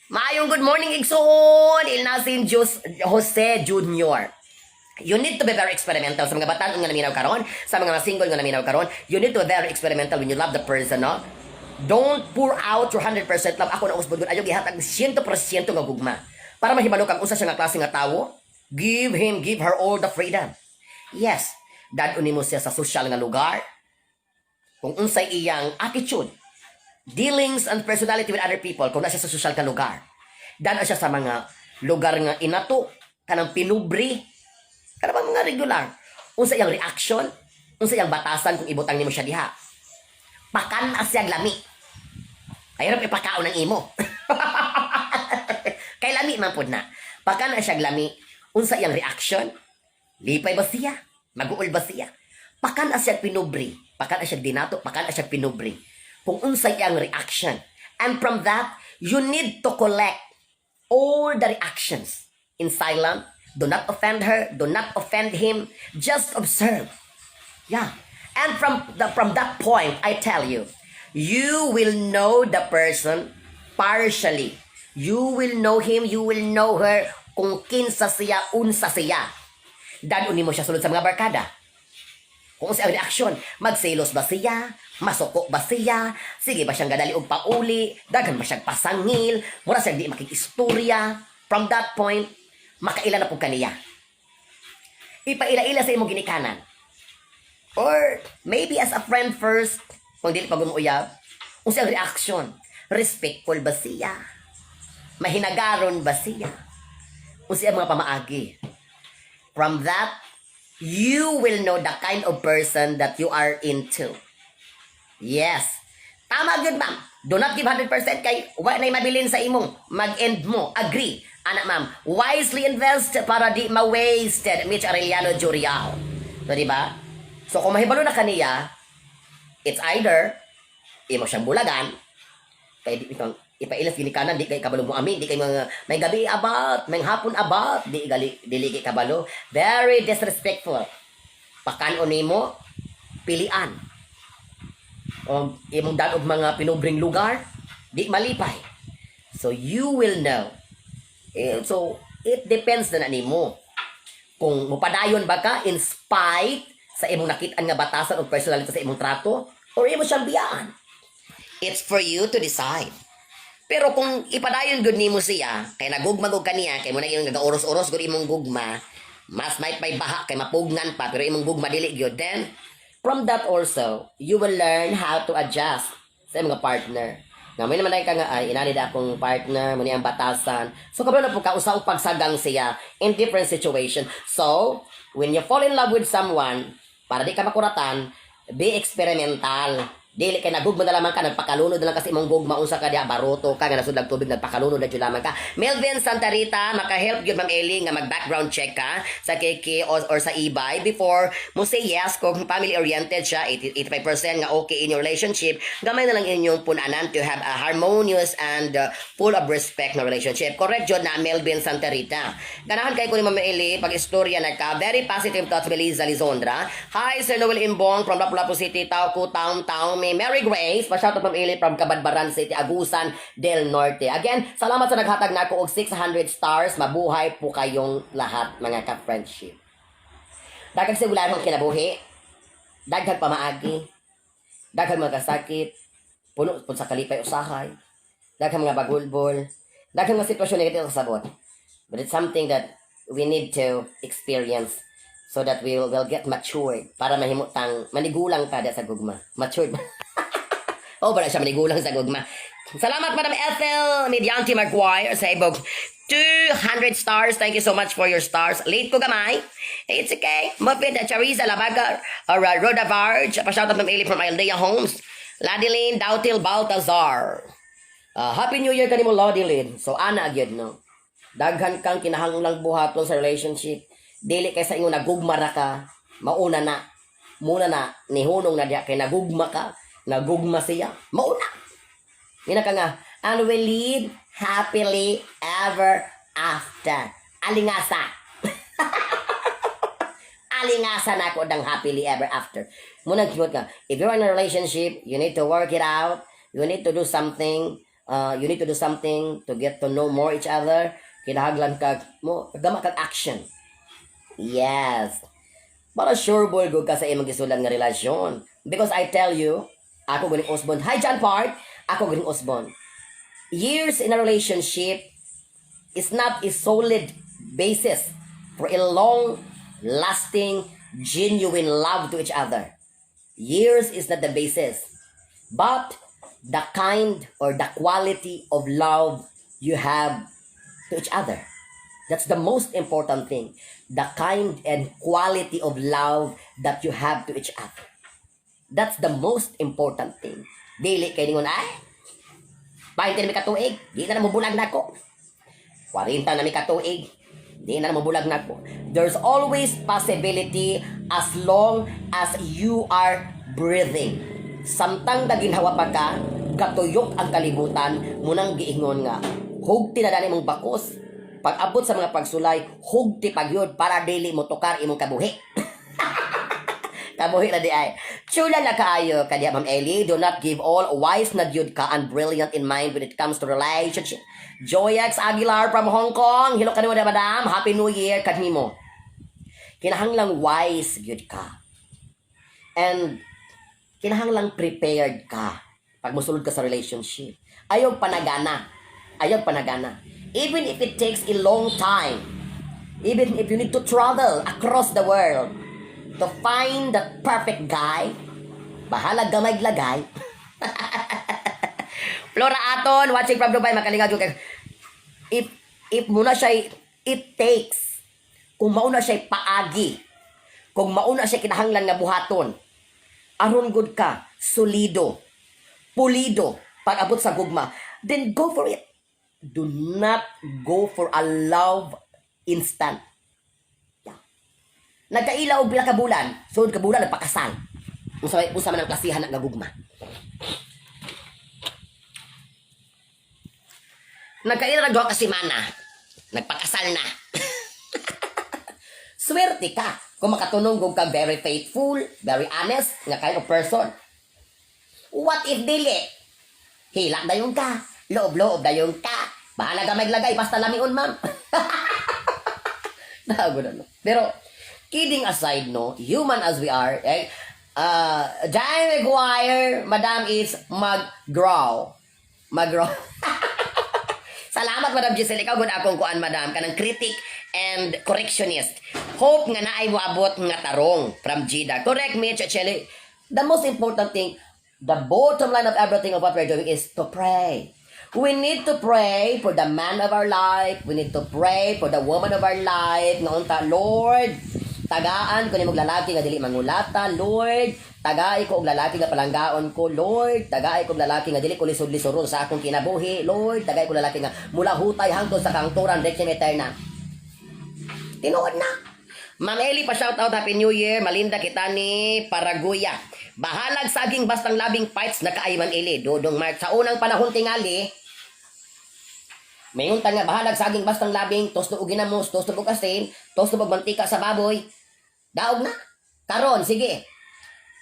Maayong good morning, igsoon. Ilnasin Jose, Jose Jr. You need to be very experimental sa mga batan nga naminaw karon, sa mga single nga naminaw karon. You need to be very experimental when you love the person, no? Don't pour out your 100% love. Ako na usbon, ayaw gihatag 100% nga gugma. Para mahibalo kang usa siya nga klase nga tawo, give him, give her all the freedom. Yes, dad-on nimo siya sa social nga lugar. Kung unsay iyang attitude, dealings and personality with other people kung na siya sa social nga lugar. Dad siya sa mga lugar nga inato, kanang pinubre, kanang bang mga regular. Unsa iyang reaction, unsa iyang batasan kung ibutang nimo siya diha. Pakan siya lami. Ay ipakaon ng imo. Kay lami man pud na. Pakan siya lami, unsa iyang reaction? Lipay ba siya? Maguol ba siya? Pakan siya pinubre, pakan siya dinato, pakan siya pinubre. Kung unsay iyang reaction. And from that, you need to collect all the reactions in silence. Do not offend her, do not offend him. Just observe. Yeah. And from that point, I tell you, you will know the person partially. You will know him, you will know her kung kinsa siya, unsa siya. Dad-on mo siya sulod sa mga barkada. Kung sa reaksyon, magselos ba siya? Masuko ba siya? Sige ba siyang gadali og pauli? Daghan ba siyang pasangil? Mura siyang di makikistorya? From that point, makaila na pud kaniya. Ipaila-ila sa imong ginikanan. Or maybe as a friend first, kung dili pa gumuuyab, unsa ang reaction? Respectful ba siya? Mahinagaron ba siya? Unsa ang mga pamaagi? From that, you will know the kind of person that you are into. Yes. Tama gyud, ma'am. Do not give 100% kay wa nay mabilin sa imong. Mag-end mo. Agree. Anak, ma'am. Wisely invest para di ma-wasted. Mitch Arellano Jurial. So, di ba? So, kung mahibalo na kaniya, it's either imo siyang bulagan, kay di itong ipailas ginikanan, di kay kabalo mo amin, di kay mga may gabi about, may hapon about, di gali dili kay kabalo. Very disrespectful. Pakan-on nimo pilian. O imong dad og mga pinubring lugar, di malipay. So you will know. Eh, so it depends na nimo kung mupadayon ba ka in spite sa imong nakit-an nga batasan o personality sa imong trato or imo siyang biyaan. It's for you to decide. Pero kung ipadayon gud nimo siya, kay nagugma gud kaniya, kay mo na imong nagaoros-oros gud imong gugma, mas may baha kay mapugnan pa pero imong gugma dili gyud, then from that also, you will learn how to adjust sa imong partner. Nga may naman ay ka nga ay inani da akong partner, mo ni ang batasan. So kabalo na po ka usa og pagsagang siya in different situation. So, when you fall in love with someone, para di ka makuratan, be experimental. Dili kay nagugma na lamang ka, nagpakalunod na lang kasi imong gugma, unsa ka diha, baruto ka nga nasudlag tubig, nagpakalunod na jud lamang ka. Melvin Santa Rita, maka-help gyud, Ma'am Eli, nga mag-background check ka sa KK or sa eBay before mo say yes. Kung family oriented siya, 80, 85% nga okay in your relationship, gamay na lang inyong punanan to have a harmonious and full of respect na relationship. Correct jud na, Melvin Santa Rita. Ganahan kay ko ni Ma'am Eli pag istorya na ka. Very positive thoughts, Melissa Lizondra. Hi, Sir Noel Imbong from Lapu-Lapu City, Tauco Town Town. May Mary Grace, pa-shoutout, Ma'am Eli, from Cabadbaran City, Agusan del Norte. Again, salamat sa naghatag nako og 600 stars. Mabuhay po kayong lahat, mga ka-friendship. Daghang sigulanong kinabuhi, daghang pamaagi, daghang mga kasakit, puno pud sa kalipay usahay, daghang mga bagulbol, daghang mga sitwasyon negative sa sabot. But it's something that we need to experience so that we will get matured para mahimutang manigulang ka sa gugma. Matured. Oh, wala siya manigulang sa gugma. Salamat, Madam Ethel Medianti Maguire, sa ibog 200 stars. Thank you so much for your stars. Late ko gamay. It's okay. Muffin, Charisa Labaga, or Rhoda Varge. Pa-shoutout, Ma'am Ailey, from Aldea Homes. Ladeline Dautil Baltazar. Happy New Year kanimo, Ladeline. So, ana gyud, no? Daghan kang kinahanglang buhaton sa relationship. Dili kay sa ingon nagugma ra ka, mauna na. Muna na, nihunong na diya kay nagugma ka, nagugma siya, mauna. Yun ka nga, "And we live happily ever after." Alingasa. Alingasa na ako dang happily ever after. Muna cute ka. If you're in a relationship, you need to work it out. You need to do something. You need to do something to get to know more each other. Kinahanglan ka mo, gama kag action. Yes. Para sure boy go ka sa imong gisulan nga relasyon. Because I tell you, ako ganing Osborne. Hi, John Park. Ako ganing Osborne. Years in a relationship is not a solid basis for a long lasting genuine love to each other. Years is not the basis, but the kind or the quality of love you have to each other. That's the most important thing. The kind and quality of love that you have to each other. That's the most important thing. Dili kay ningon ay 20 na mi katuig, di na na nako. 40 na mi katuig, di na mo bulag nako. There's always possibility as long as you are breathing. Samtang naginhawa pa ka, gatuyok ang kalibutan, munang giingon nga, hugti na dani mong bakos. Pag abot sa mga pagsulay, hugti pagyud para dili mo tukar imong kabuhi. Kabuhi na di ay. Chula na kaayo kadiya, Ma'am Ellie. Do not give all. Wise na gyud ka and brilliant in mind when it comes to relationship. Joyax Aguilar from Hong Kong. Hello kanimo na, madam. Happy New Year kanimo. Kinahanglang wise gyud ka. And kinahanglang prepared ka pag musulod ka sa relationship. Ayaw panagana. Ayaw panagana. Even if it takes a long time, even if you need to travel across the world to find that perfect guy, bahala gamay lagay. Flora Aton, watching from Dubai, makalingaw jud kay. If muna siya, it takes, kung mauna siya paagi, kung mauna siya kinahanglan nga buhaton, aron good ka, solido, pulido, pag abot sa gugma, then go for it. Do not go for a love instant. Yeah. Nagkaila og pila ka bulan, sulod ka bulan nagpakasal. Unsa man ang klasihan nga gugma? Nagkaila nag 2 ka semana, nagpakasal na. Swerte ka kung makatunong ka very faithful, very honest nga kind of person. What if dili? Hilak dayon ka, loob-loob dayon ka. Bahala ka maglagay, basta lamion, ma'am. Nago na, no? Pero, kidding aside, no, human as we are, eh, Diane McGuire, madam is mag-grow. Mag-grow. Salamat, Madam Giselle. Ikaw gud akong kuan, madam, kanang critic and correctionist. Hope nga naay moabot nga tarong from Jida. Correct me, Chacheli. The most important thing, the bottom line of everything of what we're doing is to pray. We need to pray for the man of our life. We need to pray for the woman of our life. Nga unta, "Lord, tagaan ko ni mong lalaki nga dili mangulata. Lord, tagai ko og lalaki nga palanggaon ko. Lord, tagai ko og lalaki nga dili ko lisod-lisoron sa akong kinabuhi. Lord, tagai ko lalaki nga mula hutay hangtod sa kangturan requiem eterna." Tinuod na. Ma'am Eli, pa shout out, Happy New Year. Malinda kita ni Paraguya. Bahalag saging bastang labing fights na kaay, Ma'am Eli. Dodong Mark sa unang panahon tingali. Mayon ta nga bahalag saging bastang labing tosto og ginamos, tosto og asin, tosto og mantika sa baboy. Daog na. Karon, sige.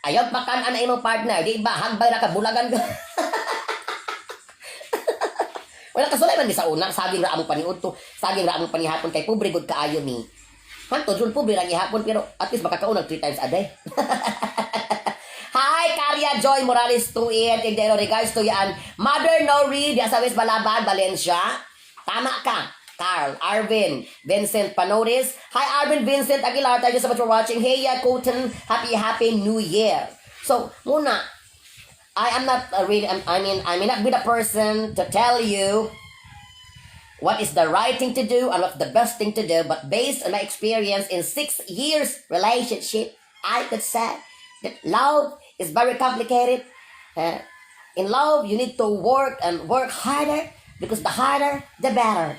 Ayaw pakan na imong partner, di ba? Hagbay ra ka, bulagan ka. Wala kasulay man di sa una, saging ra among paniudto, saging ra among panihapon kay pobre gud kaayo ni. Hantod ron pobre ra gihapon pero at least makakaon og three times a day. Hi, Karya Joy Morales Tuit, Igdero, regards to yan. Mother Nori, diya sa West Balabag, Valencia. Tama ka. Carl, Arvin, Vincent Panoris. Hi, Arvin Vincent Aguilar. Thank you so much for watching. Hey, Cotton. Happy, happy New Year. So, muna, I am not really, I mean, I may not be the person to tell you what is the right thing to do and what's the best thing to do, but based on my experience in 6 years relationship, I could say that love is very complicated. In love, you need to work and work harder because the harder, the better.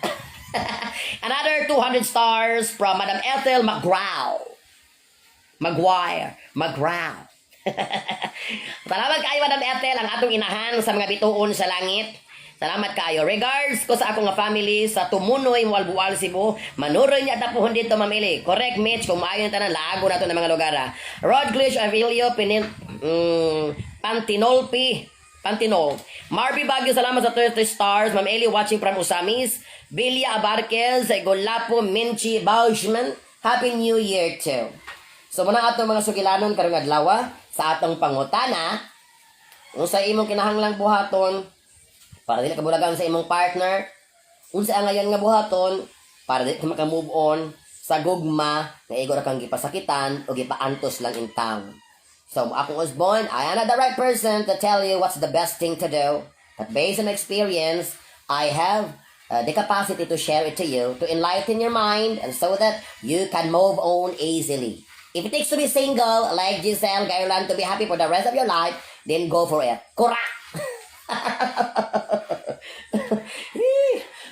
Another 200 stars from Madam Ethel McGraw. Maguire. McGraw. Salamat kaayo, Madam Ethel, ang atong inahan sa mga bituon sa langit. Salamat kaayo. Regards ko sa akong nga family sa Tumunoy, Moalboal, Cebu. Manuroy niya tapuhon dito, mamili. Correct, Mitch. Kung maayo na tanan, lago na to ng mga lugar. Ah. Rod Glish, Avilio, Pinin, Pantinolpi, Pantinol. Marby Baguio, salamat sa 30 stars. Ma'am Eli watching from Ozamis. Bilya Abarquez, Golapo, Minchi, Bauschman. Happy New Year too. So muna atong mga sugilanon karong adlaw sa atong pangutana. Unsa imong kinahanglang buhaton para dili ka bulagan sa imong partner? Unsa ang ngayon nga buhaton para dili ka maka-move on sa gugma nga igo ra kang gipasakitan o gipaantos lang in town? So, akong Osborne, I am not the right person to tell you what's the best thing to do. But based on experience, I have the capacity to share it to you, to enlighten your mind, and so that you can move on easily. If it takes to be single, like Giselle Garland, to be happy for the rest of your life, then go for it. Correct!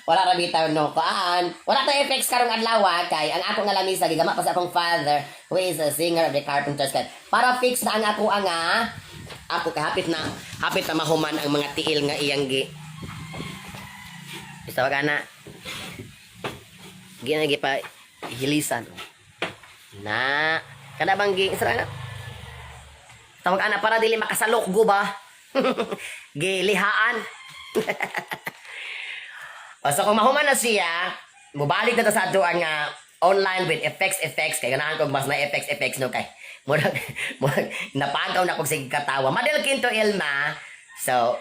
Wala ra bitaw no kaan. Wala ta effects karong adlaw kay ang ako nga lamisa gigama pa sa akong father who is a singer of the Carpenters kay para fix na ang ako ang ako kay hapit na mahuman ang mga tiil nga iyang gi. Basta wag ana. Ginagi pa hilisan. Na kana bang gi sa na? Tawag ana para dili makasalok go ba? Gilihaan. O, so kung mahuman na siya, mubalik na ta sa atuan nga online with effects effects kay ganahan kog mas na effects effects no kay murag napagaw na kog sige katawa. Madel Quinto Ilma. So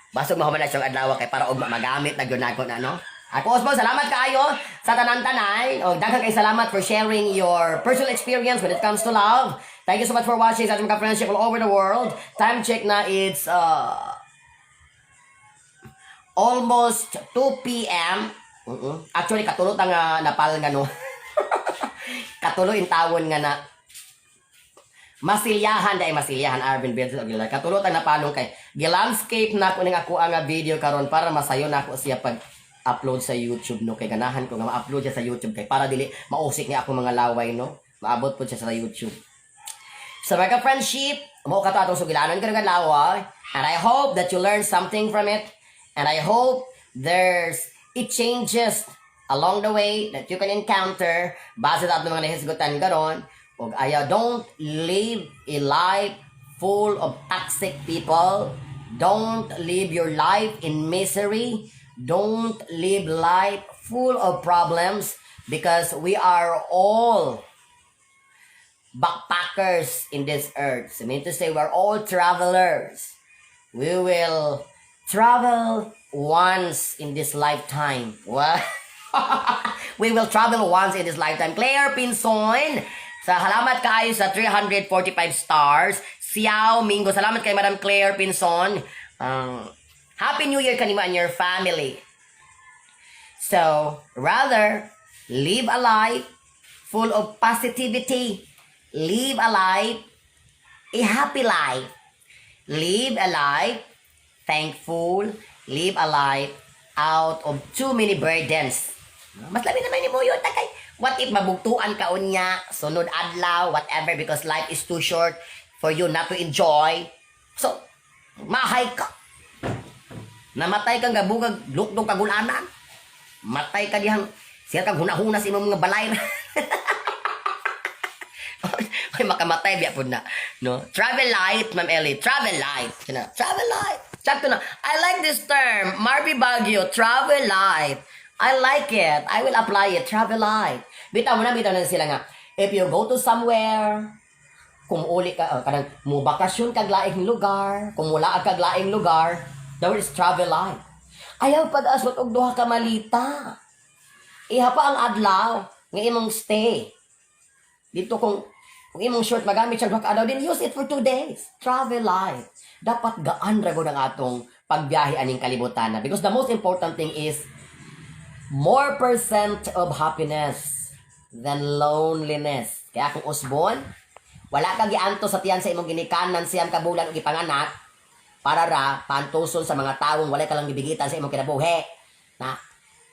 basog mahuman na siyang adlaw kay para og magamit na gyud nako na no. Ako Osmo, salamat kaayo sa tanan-tanay. O daghan kay salamat for sharing your personal experience when it comes to love. Thank you so much for watching sa atong mga friendship all over the world. Time check na, it's almost 2 p.m. Actually, katulo ta nga napal nga no. Katulo in tawon nga na masilyahan dahil masilyahan Arvin Vincent Aguilar. Katulo ta napalong kay gi-landscape na ko ning ako ang video karon para masayo na ako siya pag upload sa YouTube no kay ganahan ko nga ma-upload siya sa YouTube kay para dili mausik ni ako mga laway no. Maabot po siya sa YouTube. Sa mga friendship, mo ka to atong sugilanon karong adlaw and I hope that you learn something from it and I hope there's it changes along the way that you can encounter base sa atong mga nahisgutan karon. Ug ayaw, don't live a life full of toxic people. Don't live your life in misery. Don't live life full of problems because we are all backpackers in this earth. So, I mean to say, we're all travelers. We will travel once in this lifetime. What? We will travel once in this lifetime. Claire Pinson, sa salamat kaayo sa 345 stars. Xiao Mingo, salamat kay Madam Claire Pinson. Happy New Year kanimo and your family. So, rather, live a life full of positivity. Live a life, a happy life. Live a life thankful. Live a life out of too many burdens. Mas labi naman ni mo yun, takay. What if mabugtuan ka unya, sunod adlaw, whatever, because life is too short for you not to enjoy. So, mahay ka. Namatay kang gabugag, lukdong kagulanan. Matay ka dihang, siya kang hunahuna sa imong mga balay. Ay, makamatay biya po na. No? Travel light, Ma'am Ellie. Travel light. Kana, travel light. Sakto na. I like this term. Marby Baguio, travel light. I like it. I will apply it. Travel light. Bitaw na sila nga. If you go to somewhere, kung uli ka, kanang mo bakasyon kag laing lugar, kung wala kag laing lugar, the word is travel light. Ayaw pag-aswat og duha ka malita. Iha pa ang adlaw nga imong stay. Dito kung Kung imong shirt magamit siya duha ka adlaw, then use it for 2 days. Travel light. Dapat gaan ra gud ang atong pagbiyahe aning kalibutan na. Because the most important thing is more percent of happiness than loneliness. Kaya kung usbon, wala ka gianto sa tiyan sa imong ginikanan 9 ka bulan ug gipanganak para ra pantuson sa mga tawong wala ka lang gibigitan sa imong kinabuhi. Na,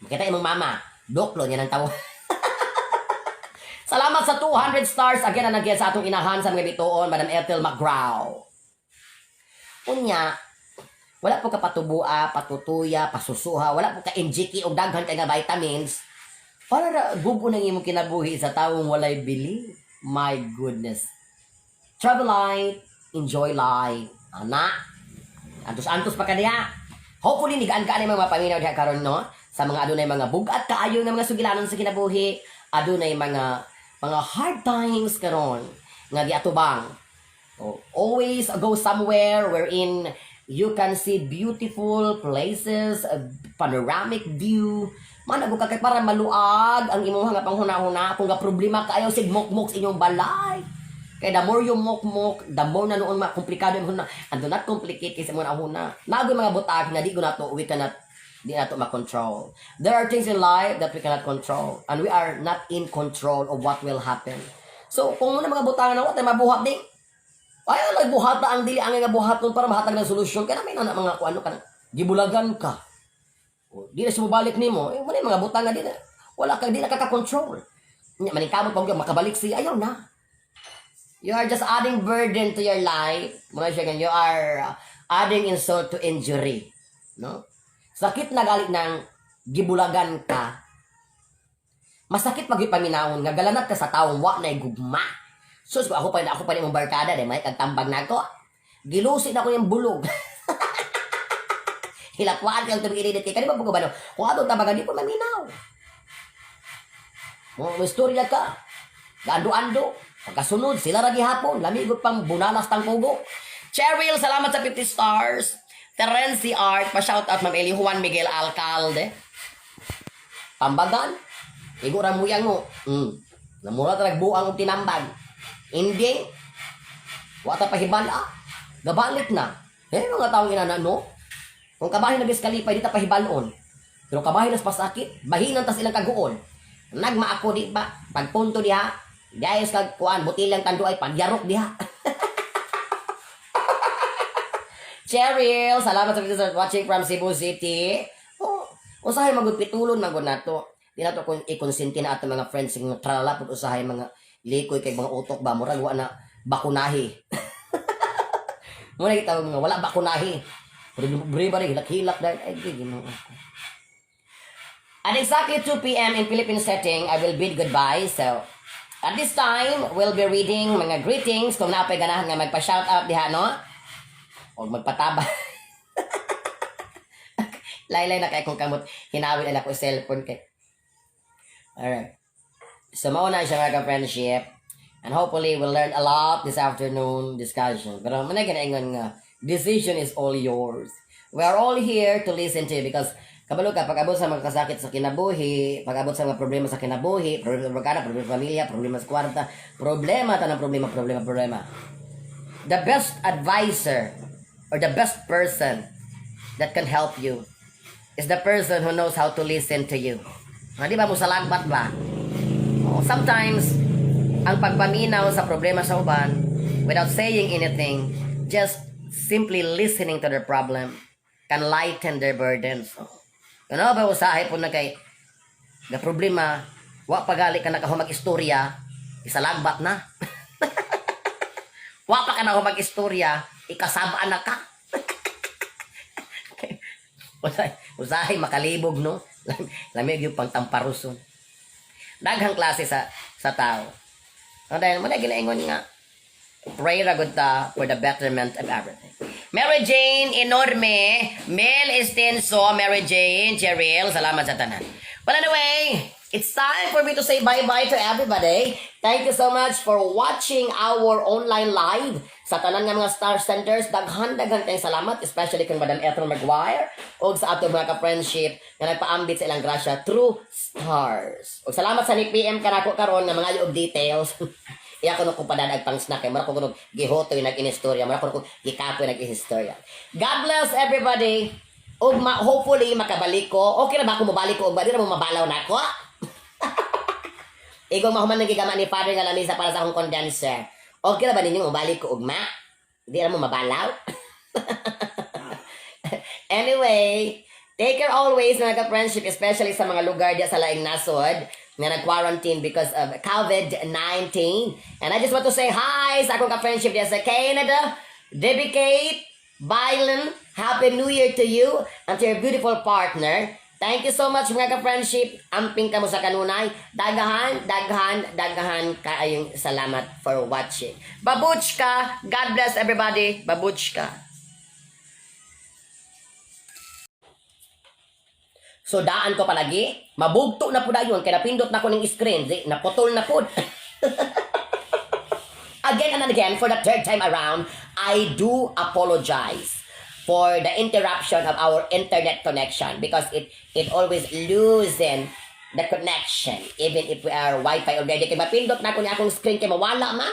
makita imong mama, duklo niya ng tawo. Salamat sa 200 stars again and again sa atong inahan sa mga bituon, Madam Ethel McGraw. Unya, wala po ka patubua, patutuya, pasusuha, wala po ka MGK o daghan kay nga vitamins. Para ra gubo nang imong kinabuhi sa tawong walay bili. My goodness. Travel light, enjoy life. Ana, antos-antos pa ka diha. Hopefully, nigaan ka ni mga paminaw diha karon, no? Sa mga adunay mga bugat kaayo nga mga sugilanon sa kinabuhi, adunay mga hard times karon nga giatubang. Oh, always go somewhere wherein you can see beautiful places, a panoramic view. Manago ka kay para maluag ang imong nga panghuna-huna kung ga problema kaayo sig mukmok sa inyong balay. Kay the more you mukmok, the more na noon makomplikado imong huna. And do not complicate kay sa imong huna. Nagoy mga butang nga di ko nato we cannot di nato makontrol. There are things in life that we cannot control and we are not in control of what will happen. So kung muna mga butang na wa mabuhat di ay lang buhata ang dili ang nga buhaton para mahatag ng solusyon kaya may na mga kuano ka na gibulagan ka. O, di na siya mobalik nimo, eh wala yung mga butang nga di na wala ka di na ka control. Nya maningkamot pa makabalik siya, ayaw na. You are just adding burden to your life. Muna siya ganyan, you are adding insult to injury. No? Sakit na galit ng gibulagan ka. Masakit pag ipaminawon nga galanat ka sa taong wa na gugma. Sus, ako pa imong barkada di may kagtambag nako. Gilusi na ko yung bulog. Hilakwaan kang tubig init kay kani ba po ba no? Kung atong tambagan di po maminaw. Mo istorya ka. Gaando-ando. Pagkasunod, sila ra gihapon. Lamigot pang bunalas tang kugo. Cheryl, salamat sa 50 stars. Terence Art, pa-shout out Ma'am Eli Juan Miguel Alcalde. Tambagan. Igo ra muyang mo. Namura ta nagbuang og tinambag. Hindi. Wa ta pahibala. Gabalik na. Eh, mga taong inana, no? Kung kabahin na bis kalipay, di ta pahibalon. Pero kabahin nas pasakit, bahinan tas ilang kaguon. Nagma ako di ba? Pagpunto diha, diayos kag kuan, butilang tando ay pagyarok diha. Cheryl, salamat sa for watching from Cebu City. Oh, usahay magud pitulon magud nato. Di nato kung ikonsinti na ato mga friends nga tralala pud usahay mga likoy kay mga utok ba murag wa na bakunahi. Muna kita mga wala bakunahi. Bri ba hilak-hilak dahil ay Ginoo ko. At exactly 2 p.m. in Philippine setting, I will bid goodbye. So, at this time, we'll be reading mga greetings kung napay ganahan nga magpa-shout out diha, no? O magpataba. Laylay na kay kung kamot hinawin nila ko cellphone kay. Alright. So, mao na siya, mga ka-friendship. And hopefully, we'll learn a lot this afternoon discussion. Pero manay ganaingon nga, decision is all yours. We are all here to listen to you because kabalo ka, pag-abot sa mga kasakit sa kinabuhi, pag-abot sa mga problema sa kinabuhi, problema sa barkada, problema sa pamilya, problema sa kwarta, problema, tanang problema, problema, problema. The best advisor or the best person that can help you is the person who knows how to listen to you. Ah, di ba mo salagbat ba? Oh, sometimes, ang pagpaminaw sa problema sa uban, without saying anything, just simply listening to their problem, can lighten their burdens. Oh. Ano ba usahay po na kay the problema, wa pagali ka nakahumag istorya, isalagbat na. Wa pa ka na mag-istorya, ikasabaan na ka. Usahay, usahay makalibog, no? Lamig yung pangtamparuson. Daghang klase sa tao. Ang dahil mo na ginaingon nga, pray ra gud ta for the betterment of everything. Mary Jane Enorme, Mel Estenso, Mary Jane, Cheryl, salamat sa tanan. Well, anyway, it's time for me to say bye-bye to everybody. Thank you so much for watching our online live. Sa tanan nga mga star centers, daghan-daghan kayong salamat, especially kang Madam Ethel Maguire o sa ato mga ka-friendship nga nagpaambit sa ilang grasya through stars. O salamat sa ni PM kanako karon nga mga og details. Iya ko kung padadag pang snack kay mura ko kuno gihotoy nag-inistorya, mura ko gikapoy nag-ihistorya. God bless everybody. Ugma, hopefully makabalik ko. Okay ra ba kung mobalik ko ugma? Di ra mo mabalaw na ako. Igong mahuman ng gigama ni Father nga lamisa para sa akong condenser. Okay ra ba ninyo mobalik ko ugma? Di ra mo mabalaw? Anyway, take care always, mga ka-friendship, especially sa mga lugar diya sa laing nasod nga nag-quarantine because of COVID-19. And I just want to say hi sa akong ka-friendship diya sa Canada, Debbie Kate, Bylan, Happy New Year to you and to your beautiful partner. Thank you so much, mga ka-friendship. Amping kamo sa kanunay. Daghan, daghan, daghan kaayong salamat for watching. Babuchka! God bless everybody. Babuchka. So daan ko palagi, mabugto na po dayon kay napindot na ko ning screen, di, naputol na pod. Again and again, for the third time around, I do apologize for the interruption of our internet connection because it always loosen the connection even if we are Wi-Fi already. Kay mapindot na ko ni akong screen kay mawala ma.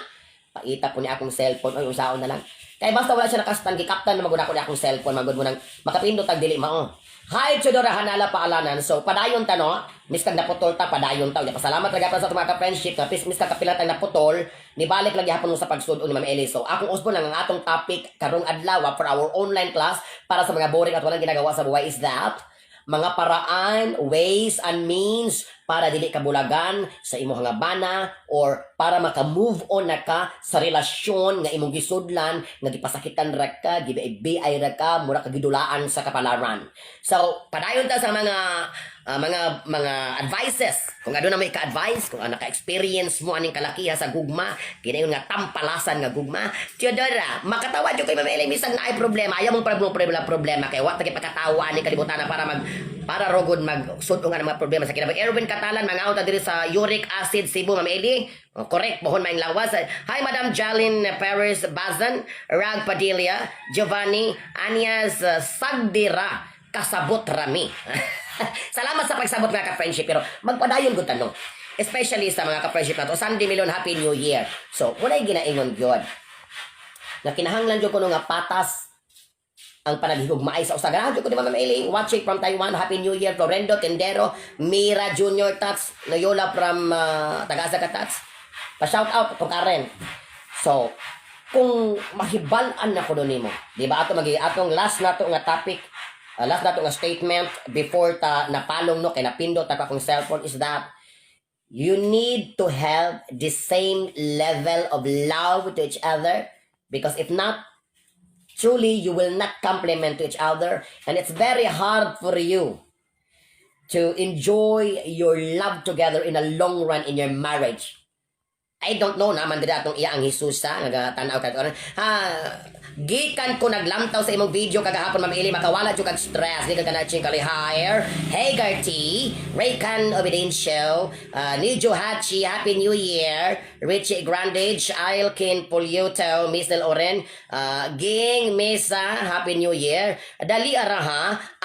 Paita po ni akong cellphone. Oy, usaon na lang. Kay basta wala siya nakastan, gikaptan na maguna ko ni akong cellphone, magud mo nang makapindot ang dili mao. Hi, Chodora Hanala Paalanan. So, padayon ta, no? Miskag naputol ta, padayon ta. Unya, pasalamat ra gyapon sa atong mga ka-friendship nga miskag kapila tang naputol, nibalik lang gihapon mo sa pagsud-on ni Ma'am Ellie. So, akong usbon lang ang atong topic karong adlaw for our online class para sa mga boring at walang ginagawa sa buhay is that mga paraan, ways and means para dili ka bulagan sa imong nga bana or para maka-move on na ka sa relasyon nga imong gisudlan nga gipasakitan ra ka, gibiay ra ka, mura ka gidulaan sa kapalaran. So, padayon ta sa mga advices. Kung aduna may ka-advice, kung ano naka-experience mo aning kalakiha sa gugma, kinayon nga tampalasan nga gugma. Theodora, makatawa jud kay Ma'am Ellie misang naay problema. Ayaw mong problema problema problema kay wa ta pagkatawa ani kalibutan na para rogod mag sud nga mga problema sa kinabuhi. Erwin Katalan, mga diri sa uric acid Cebu, Ma'am Eli. Oh, correct, pohon maing lawas. Hi, Madam Jalin Paris Bazan, Rag Padilla, Giovanni, Anias Sagdira, kasabot rami. Salamat sa pagsabot, mga ka-friendship, pero magpadayon gud tanong. Especially sa mga ka-friendship nato. Sandy Milon, Happy New Year. So, walay ginaingon gyud na kinahanglan jud kuno nga patas ang panaghigugmaay sa usa. Ganahan jud ko ni Ma'am Eli. Watching from Taiwan. Happy New Year. Florendo Tendero, Mira Junior Tats, Noyola from Tagasa ka Tats. Pa-shout out to Karen. So, kung mahibal-an na ko nimo, di ba ato magi atong last nato nga topic, last nato nga statement before ta napalong, no, kay napindot ta akong cellphone, is that you need to have the same level of love to each other because if not, truly you will not complement to each other and it's very hard for you to enjoy your love together in a long run in your marriage. I don't know naman diri atong iya ang Jesus ha nagatanaw ka ha. Gikan ko naglamtaw sa imong video kagahapon, Ma'am Eli, makawala jud kag stress. Di ka kana ching higher. Hey Garty Raycan Obedencio, Nijo Hachi, Happy New Year. Richie Grandage, Ailkin Poliuto, Miss Oren, Ging Mesa, Happy New Year. Dali ara ha,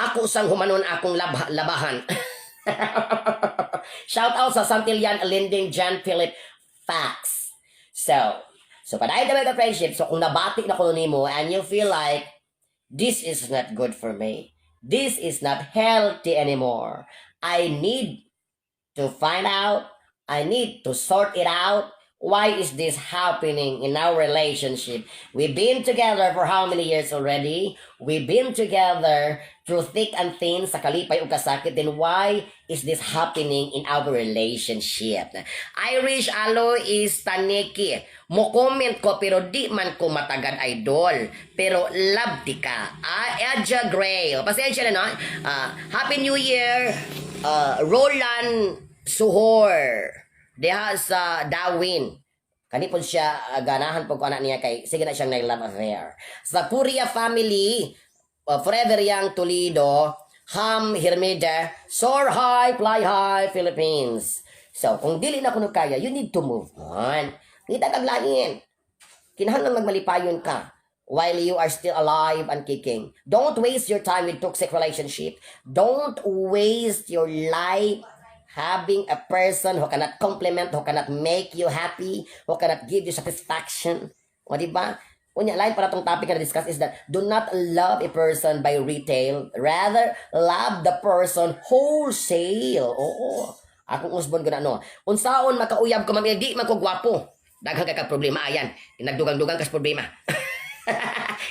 ako sang humanon akong labahan. Shout out sa Santillan Linding John Philip Facts. So padayon na mga friendship. So kung nabati na ko nimo and you feel like this is not good for me, this is not healthy anymore, I need to find out, I need to sort it out. Why is this happening in our relationship? We've been together for how many years already? We've been together through thick and thin, sa kalipay o kasakit. Then why is this happening in our relationship? Irish Alo is Taneki. Mo comment ko pero di man ko matagad, idol. Pero love di ka. Ah, Edja Gray. O, pasensya na, no? Ah, Happy New Year. Roland Suhor. Diha sa Darwin. Kani po siya ganahan po ko anak niya kay sige na siyang nag-love affair. Sa Puria family, Forever Young Toledo, Ham Hermida, Soar High, Fly High, Philippines. So, kung dili na kuno kaya, you need to move on. Hindi kag lain. Kinahanglan magmalipayon ka while you are still alive and kicking. Don't waste your time with toxic relationship. Don't waste your life Having a person who cannot compliment, who cannot make you happy, who cannot give you satisfaction. O, di ba? Unya, lain para tong topic na discuss is that do not love a person by retail. Rather, love the person wholesale. Oo. Akong usbon ko na, no. Unsaon makauyab ko, ma'am, di man ko gwapo. Daghan kay kag problema ayan. Nagdugang-dugang kas problema.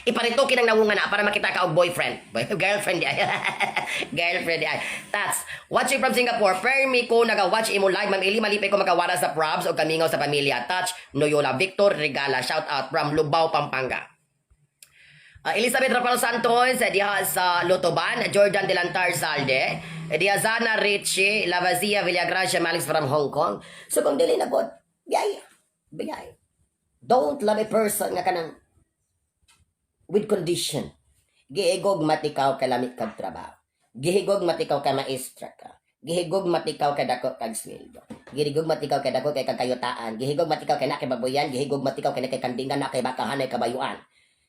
Iparito kinang nawungan na para makita ka og boyfriend. Girlfriend di ay. Girlfriend di ay. Tats, watching from Singapore, permi ko naga-watch imo live, Ma'am Eli, malipay ko makawara sa probs o kamingaw sa pamilya. Touch, Noyola, Victor Regala, shout out from Lubao, Pampanga. Elizabeth Rafael Santos, diha sa Lotoban, Jordan Delantar Salde, Diazana Ricci, Lavazia Villagracia Malix from Hong Kong. So kung dili na pod, biyay, biyay. Don't love a person nga kanang with condition. Gihigog matikaw kay lami kag trabaho. Gihigog matikaw kay maestra ka. Gihigog matikaw kay dako kag sweldo. Gihigog matikaw kay dako kay kagkayutaan. Gihigog matikaw kay naa kay babuyan. Gihigog matikaw kay naa kay kandingan, naa kay bakahan, kay kabayuan.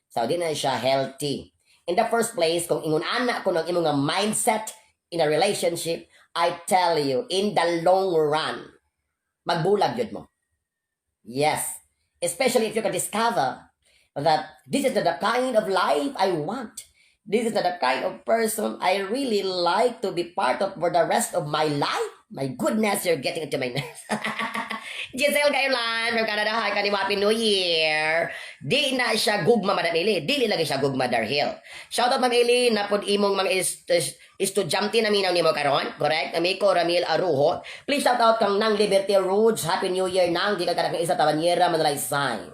So di na siya healthy. In the first place, kung ingon ana ko ng imong nga mindset in a relationship, I tell you, in the long run, magbulag yun mo. Yes. Especially if you can discover that this is not the kind of life I want. This is not the kind of person I really like to be part of for the rest of my life. My goodness, you're getting into my nerves. Giselle Gailan from Canada. Hi, kaniwa, Happy New Year. Di na siya gugma, Madam Eli. Dili lagi siya gugma, Darhil. Shout out, Ma'am Eli, napod imong mga estudyante na minaw nimo karon. Correct? Amiko Ramil Arujo. Please shout out kang Nang Liberty Roots. Happy New Year, Nang. Di ka kanak isa Tabanyera, Manalaysay.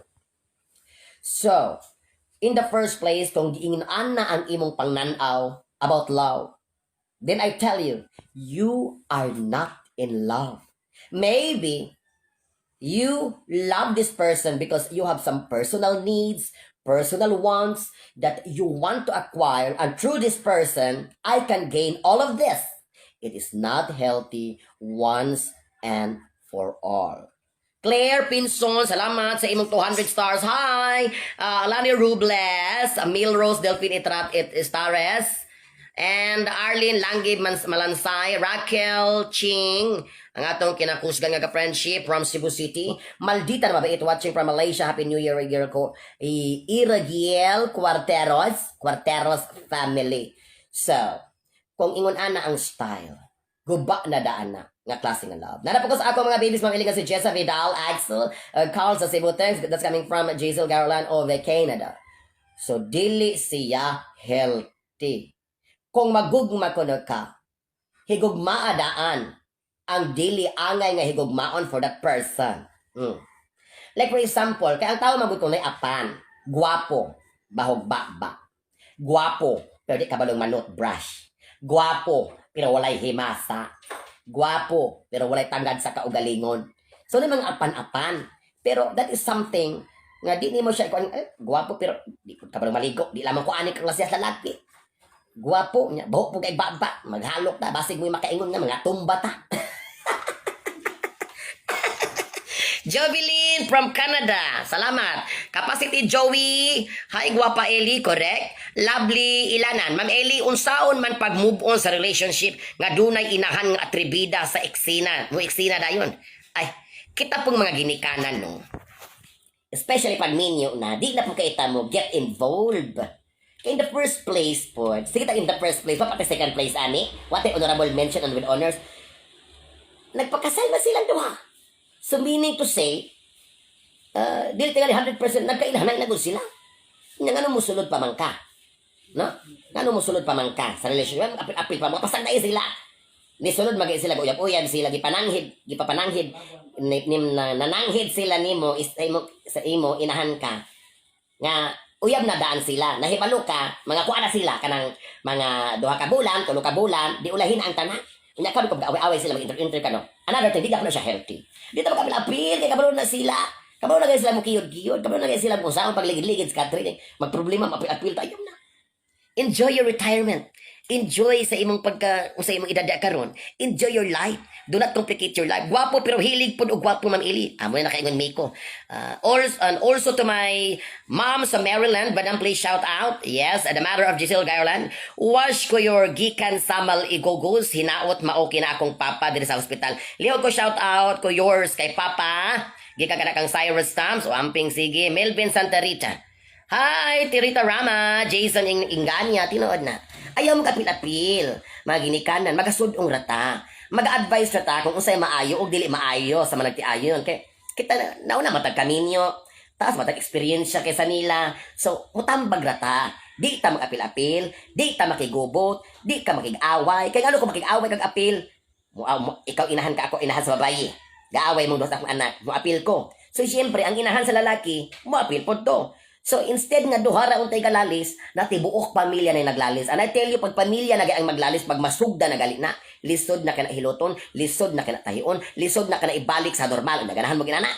So, in the first place, kung giingon na ang imong pangnanaw about love, then I tell you, you are not in love. Maybe you love this person because you have some personal needs, personal wants that you want to acquire, and through this person, I can gain all of this. It is not healthy once and for all. Claire Pinson, salamat sa imong 200 stars. Hi! Alani Rubles, Milrose Delphine Itrat It Estares, and Arlene Langib Malansay, Raquel Ching, ang atong kinakusgan nga ka-friendship from Cebu City. Maldita na mabait watching from Malaysia. Happy New Year, year ko. Iragiel Cuarteros, Cuarteros family. So, kung ingon ana ang style, guba na daan na nga klase nga love. Nanapod ko sa ako mga babies, mga si Jessa Vidal, Axel, Carl sa Cebu, thanks. That's coming from Jazel Garland of Canada. So, dili siya healthy. Kung magugma ko na ka, higugmaa daan ang dili angay nga higugmaon for that person. Like for example, kay ang tao mabuto na apan, guwapo, bahog ba. Guwapo, pero di kabalong manot brush. Guwapo, pero walay himasa. Guwapo, pero walay tanggad sa kaugalingon. So, na mga apan-apan. Pero that is something nga di nimo siya ikuan, eh, guwapo pero di ko kabalong maligo, di lamang ko ani ka klase sa lalaki. Guwapo nya, buhok po kay baba, maghalok ta, basig mo makaingon nga mga tumba ta. Jovelyn from Canada. Salamat. Capacity Joey. Hi, guwapa Eli. Correct. Lovely Ilanan. Ma'am Eli, unsaon man pag move on sa relationship nga dunay inahan nga atribida sa eksena. Mo eksena dayon. Ay, kita pong mga ginikanan, no. Especially pag minyo na, di na po kita mo get involved. Kaya in the first place po, sige ta in the first place, pati second place ani, what a honorable mention and with honors, nagpakasal ba silang duha? So meaning to say, dili tingali 100% nagkailhanan na gud sila. Nga ngano musulod pa man ka? No? Ngano musulod pa man ka sa relationship? Apil-apil pa mo pasagday sila. Nisulod magay sila uyab-uyab sila gipananghid, gipapananghid ni, ni, na, nananghid sila nimo is sa imo inahan ka nga uyab na daan sila nahibalo ka mga kuha na sila kanang mga 2 ka bulan, 3 ka bulan di ulahin ang tanan. Unya kami kung away-away sila mag-inter-inter ka, no. Another thing, di na siya healthy. Dito magapil-apil kay kabalo na sila. Kabalo na kayo sila mo kiyod-kiyod, kabalo na kayo sila kung saan pagligid-ligid sa country. Magproblema, mapil-apil tayo na. Enjoy your retirement. Enjoy sa imong pagka sa imong edad karon. Enjoy your life. Do not complicate your life. Gwapo pero hilig pud og gwapo, Ma'am Eli. Amo na nakaingon Miko. Also, and also to my mom sa Maryland, Madam, please shout out. Yes, and the matter of Giselle Garland. Wash ko your gikan Samal Igogos, hinaot maoki na akong papa diri sa ospital. Lihok ko shout out ko yours kay papa. Gikan kana kang Cyrus Tams o amping sige Melvin Santa Rita. Hi, Tirita Rama, Jason Inganya, tinuod na. Ayaw mo kapil-apil, mga ginikanan, magasudong rata. Mag-advise rata kung unsay maayo o dili maayo sa mga nagtiayon. Kay kita na, nauna matag kaninyo, taas matag eksperyensya kaysa nila. So, mutambag rata. Di ta mag-apil-apil, di ta makigubot, di ka makig-away. Kay ano kung makig-away kag apil? Mo, ikaw inahan ka, ako inahan sa babaye. Gaaway mong duha sa akong anak, mo apil ko. So, siyempre, ang inahan sa lalaki, mo apil po to. So instead nga duha ra untay kalalis, natibuok pamilya na yung naglalis. And I tell you, pag pamilya na ang maglalis, pag masugda na gali na, lisod na kana hiluton, lisod na kana tahion, lisod na kana ibalik sa normal. Naganahan mo ginana.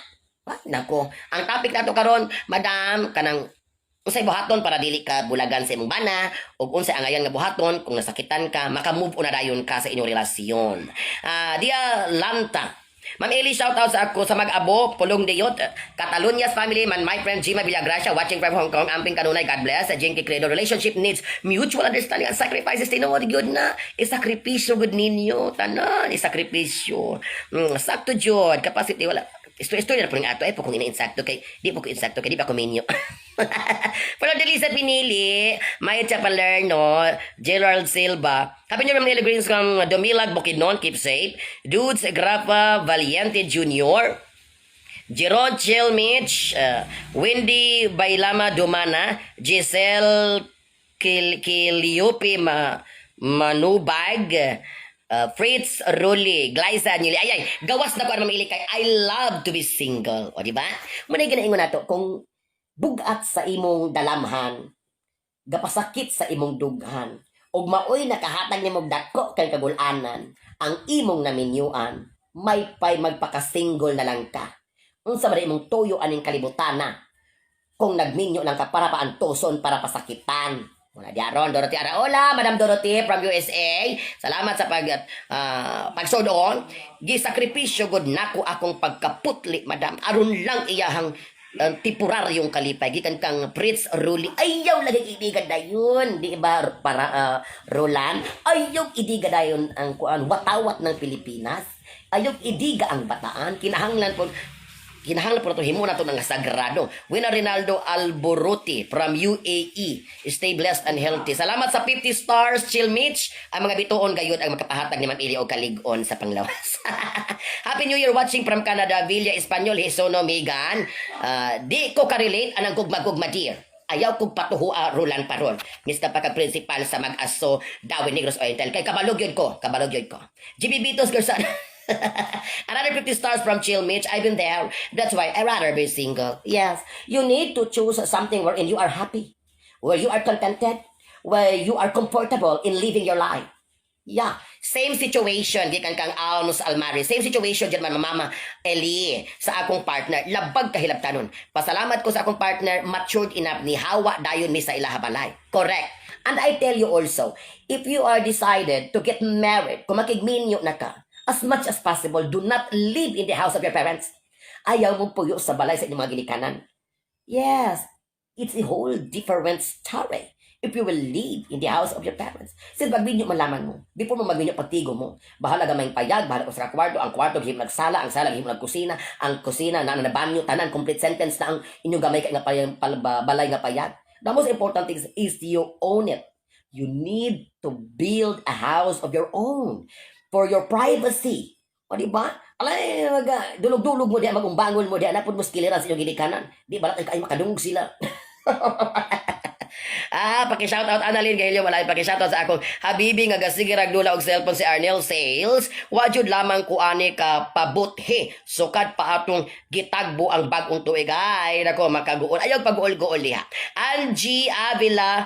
Ay, nako. Ang topic nato karon, madam, kanang unsay buhaton para dili ka bulagan sa imong bana ug unsay angayan nga buhaton kung nasakitan ka, maka-move on na dayon ka sa inyong relasyon. Ah, dia Lanta. Ma'am Eli, shout out sa ako sa Mag-abo, Pulong Diyot, Catalonia's family, man, my friend Gima Villagracia, watching from Hong Kong, amping kanunay, God bless, Jinky Credo, relationship needs mutual understanding and sacrifices, tinuod gyud na, isakripisyo gud ninyo, tanan, isakripisyo. Sakto jud, capacity, wala, istorya na po ng ato, eh po kung ina-insakto kay, di po ko insakto kay, di ba ko minyo. Pero Delisa Pinili, Maya Palerno, Gerald Silva, Happy New Year, Manila Greens from Dumilag, Bukidnon, keep safe. Dudes, Grafa Valiente Jr., Jeron Chilmich, Wendy Bailama Dumana, Giselle Kiliupi Manubag, Fritz Rulli, Glyza Nili. Ay, ay, gawas na ko ang mamili kay I love to be single. O, di ba? Muna ginaingon nato, kung bugat sa imong dalamhan, gapasakit sa imong dughan, ug maoy nakahatag nimo dako kay kagulanan, ang imong naminyuan, may pay magpaka-single na lang ka. Unsa ba imong tuyo aning kalibutana kung nagminyo lang ka para paantuson, para pasakitan? Wala di aron, Dorothy Araola, Madam Dorothy from USA. Salamat sa pagsudon. Gisakripisyo gud nako akong pagkaputli, madam. Aron lang iyahang temporaryong kalipay gikan kang Fritz Rulli. Ayaw lagi idiga dayon, di ba, para Roland? Ayaw idiga dayon ang kuan watawat ng Pilipinas. Ayaw idiga ang Bataan. Kinahanglan po nato himo nato nga sagrado. Wina Rinaldo Alboroti from UAE. Stay blessed and healthy. Salamat sa 50 stars, Chill Mitch. Ang mga bituon gayud ang makapahatag ni Ma'am Ili og kalig-on sa panglawas. Happy New Year, watching from Canada, Villa Espanyol, Hisono Megan. Di ko ka-relate anang gugma-gugma, dear. Ayaw kong patuhua Roland Parol. Mr. Pagka-principal sa Mag-aso, Dawin Negros Oriental. Kay kabalog yun ko. Kabalog yun ko. GB Bitos Gersan. Another 50 stars from Chill Mitch. I've been there. That's why I rather be single. Yes. You need to choose something wherein you are happy, where you are contented, where you are comfortable in living your life. Yeah. Same situation gikan kang Almus Almari. Same situation dyan man, Mama Eli, sa akong partner. Labag kahilabtanon. Pasalamat ko sa akong partner, matured enough ni hawa dayon mi sa ilaha balay. Correct. And I tell you also, if you are decided to get married, kung makigminyo na ka, as much as possible, do not live in the house of your parents. Ayaw mong puyo sa balay sa inyong mga ginikanan. Yes, it's a whole different story if you will live in the house of your parents. Since magminyo man lamang mo, before mo magminyo, pagtigo mo, bahala ka may payag, bahala ko sa kwarto, ang kwarto gihimo nagsala, ang sala gihimo nagkusina, ang kusina na na banyo, tanan complete sentence na ang inyong gamay kay nga payag, balay nga payag. The most important thing is you own it. You need to build a house of your own for your privacy. O, di ba? Alay, mag, dulog-dulog mo diya, magumbangon mo diya, napod mo skiliran sa inyong ginikanan. Di ba ay makadungog sila? Ah, paki-shoutout Annalyn Gahilio walay, paki-shoutout sa akong habibi nga gasige rag dula og cellphone si Arnel Sales. Wajud lamang ko ani ka pabuthi. Sukad pa atong gitagbo ang bag-ong tuig. Ay, nako makaguol. Ayaw pag-uol-guol diha. Angie Avila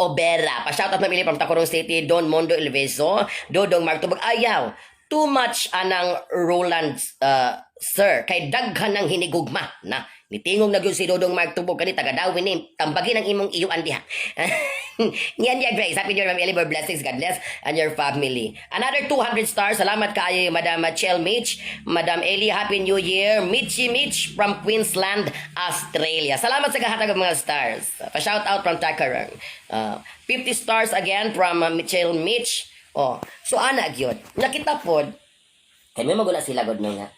Obera. Pa-shoutout mamili from Tacurong City, Don Mondo Ilveso, Dodong Martubag. Ayaw. Too much anang Roland, sir. Kay daghan ng hinigugma na. Nitingog na gyud si Dodong Mark Tubog kani taga Darwin ni tambagin ang imong iyuan diha. Niyan niya Grace. Happy New Year, Ma'am Ellie. More blessings. God bless and your family. Another 200 stars. Salamat kaayo, Madam Chel Mitch. Madam Ellie, Happy New Year. Mitchy Mitch from Queensland, Australia. Salamat sa kahatag og mga stars. Pa-shout out from Takarang. 50 stars again from Michelle Mitch. Oh, so ana gyud. Nakita pod kay may magula sila god no nga.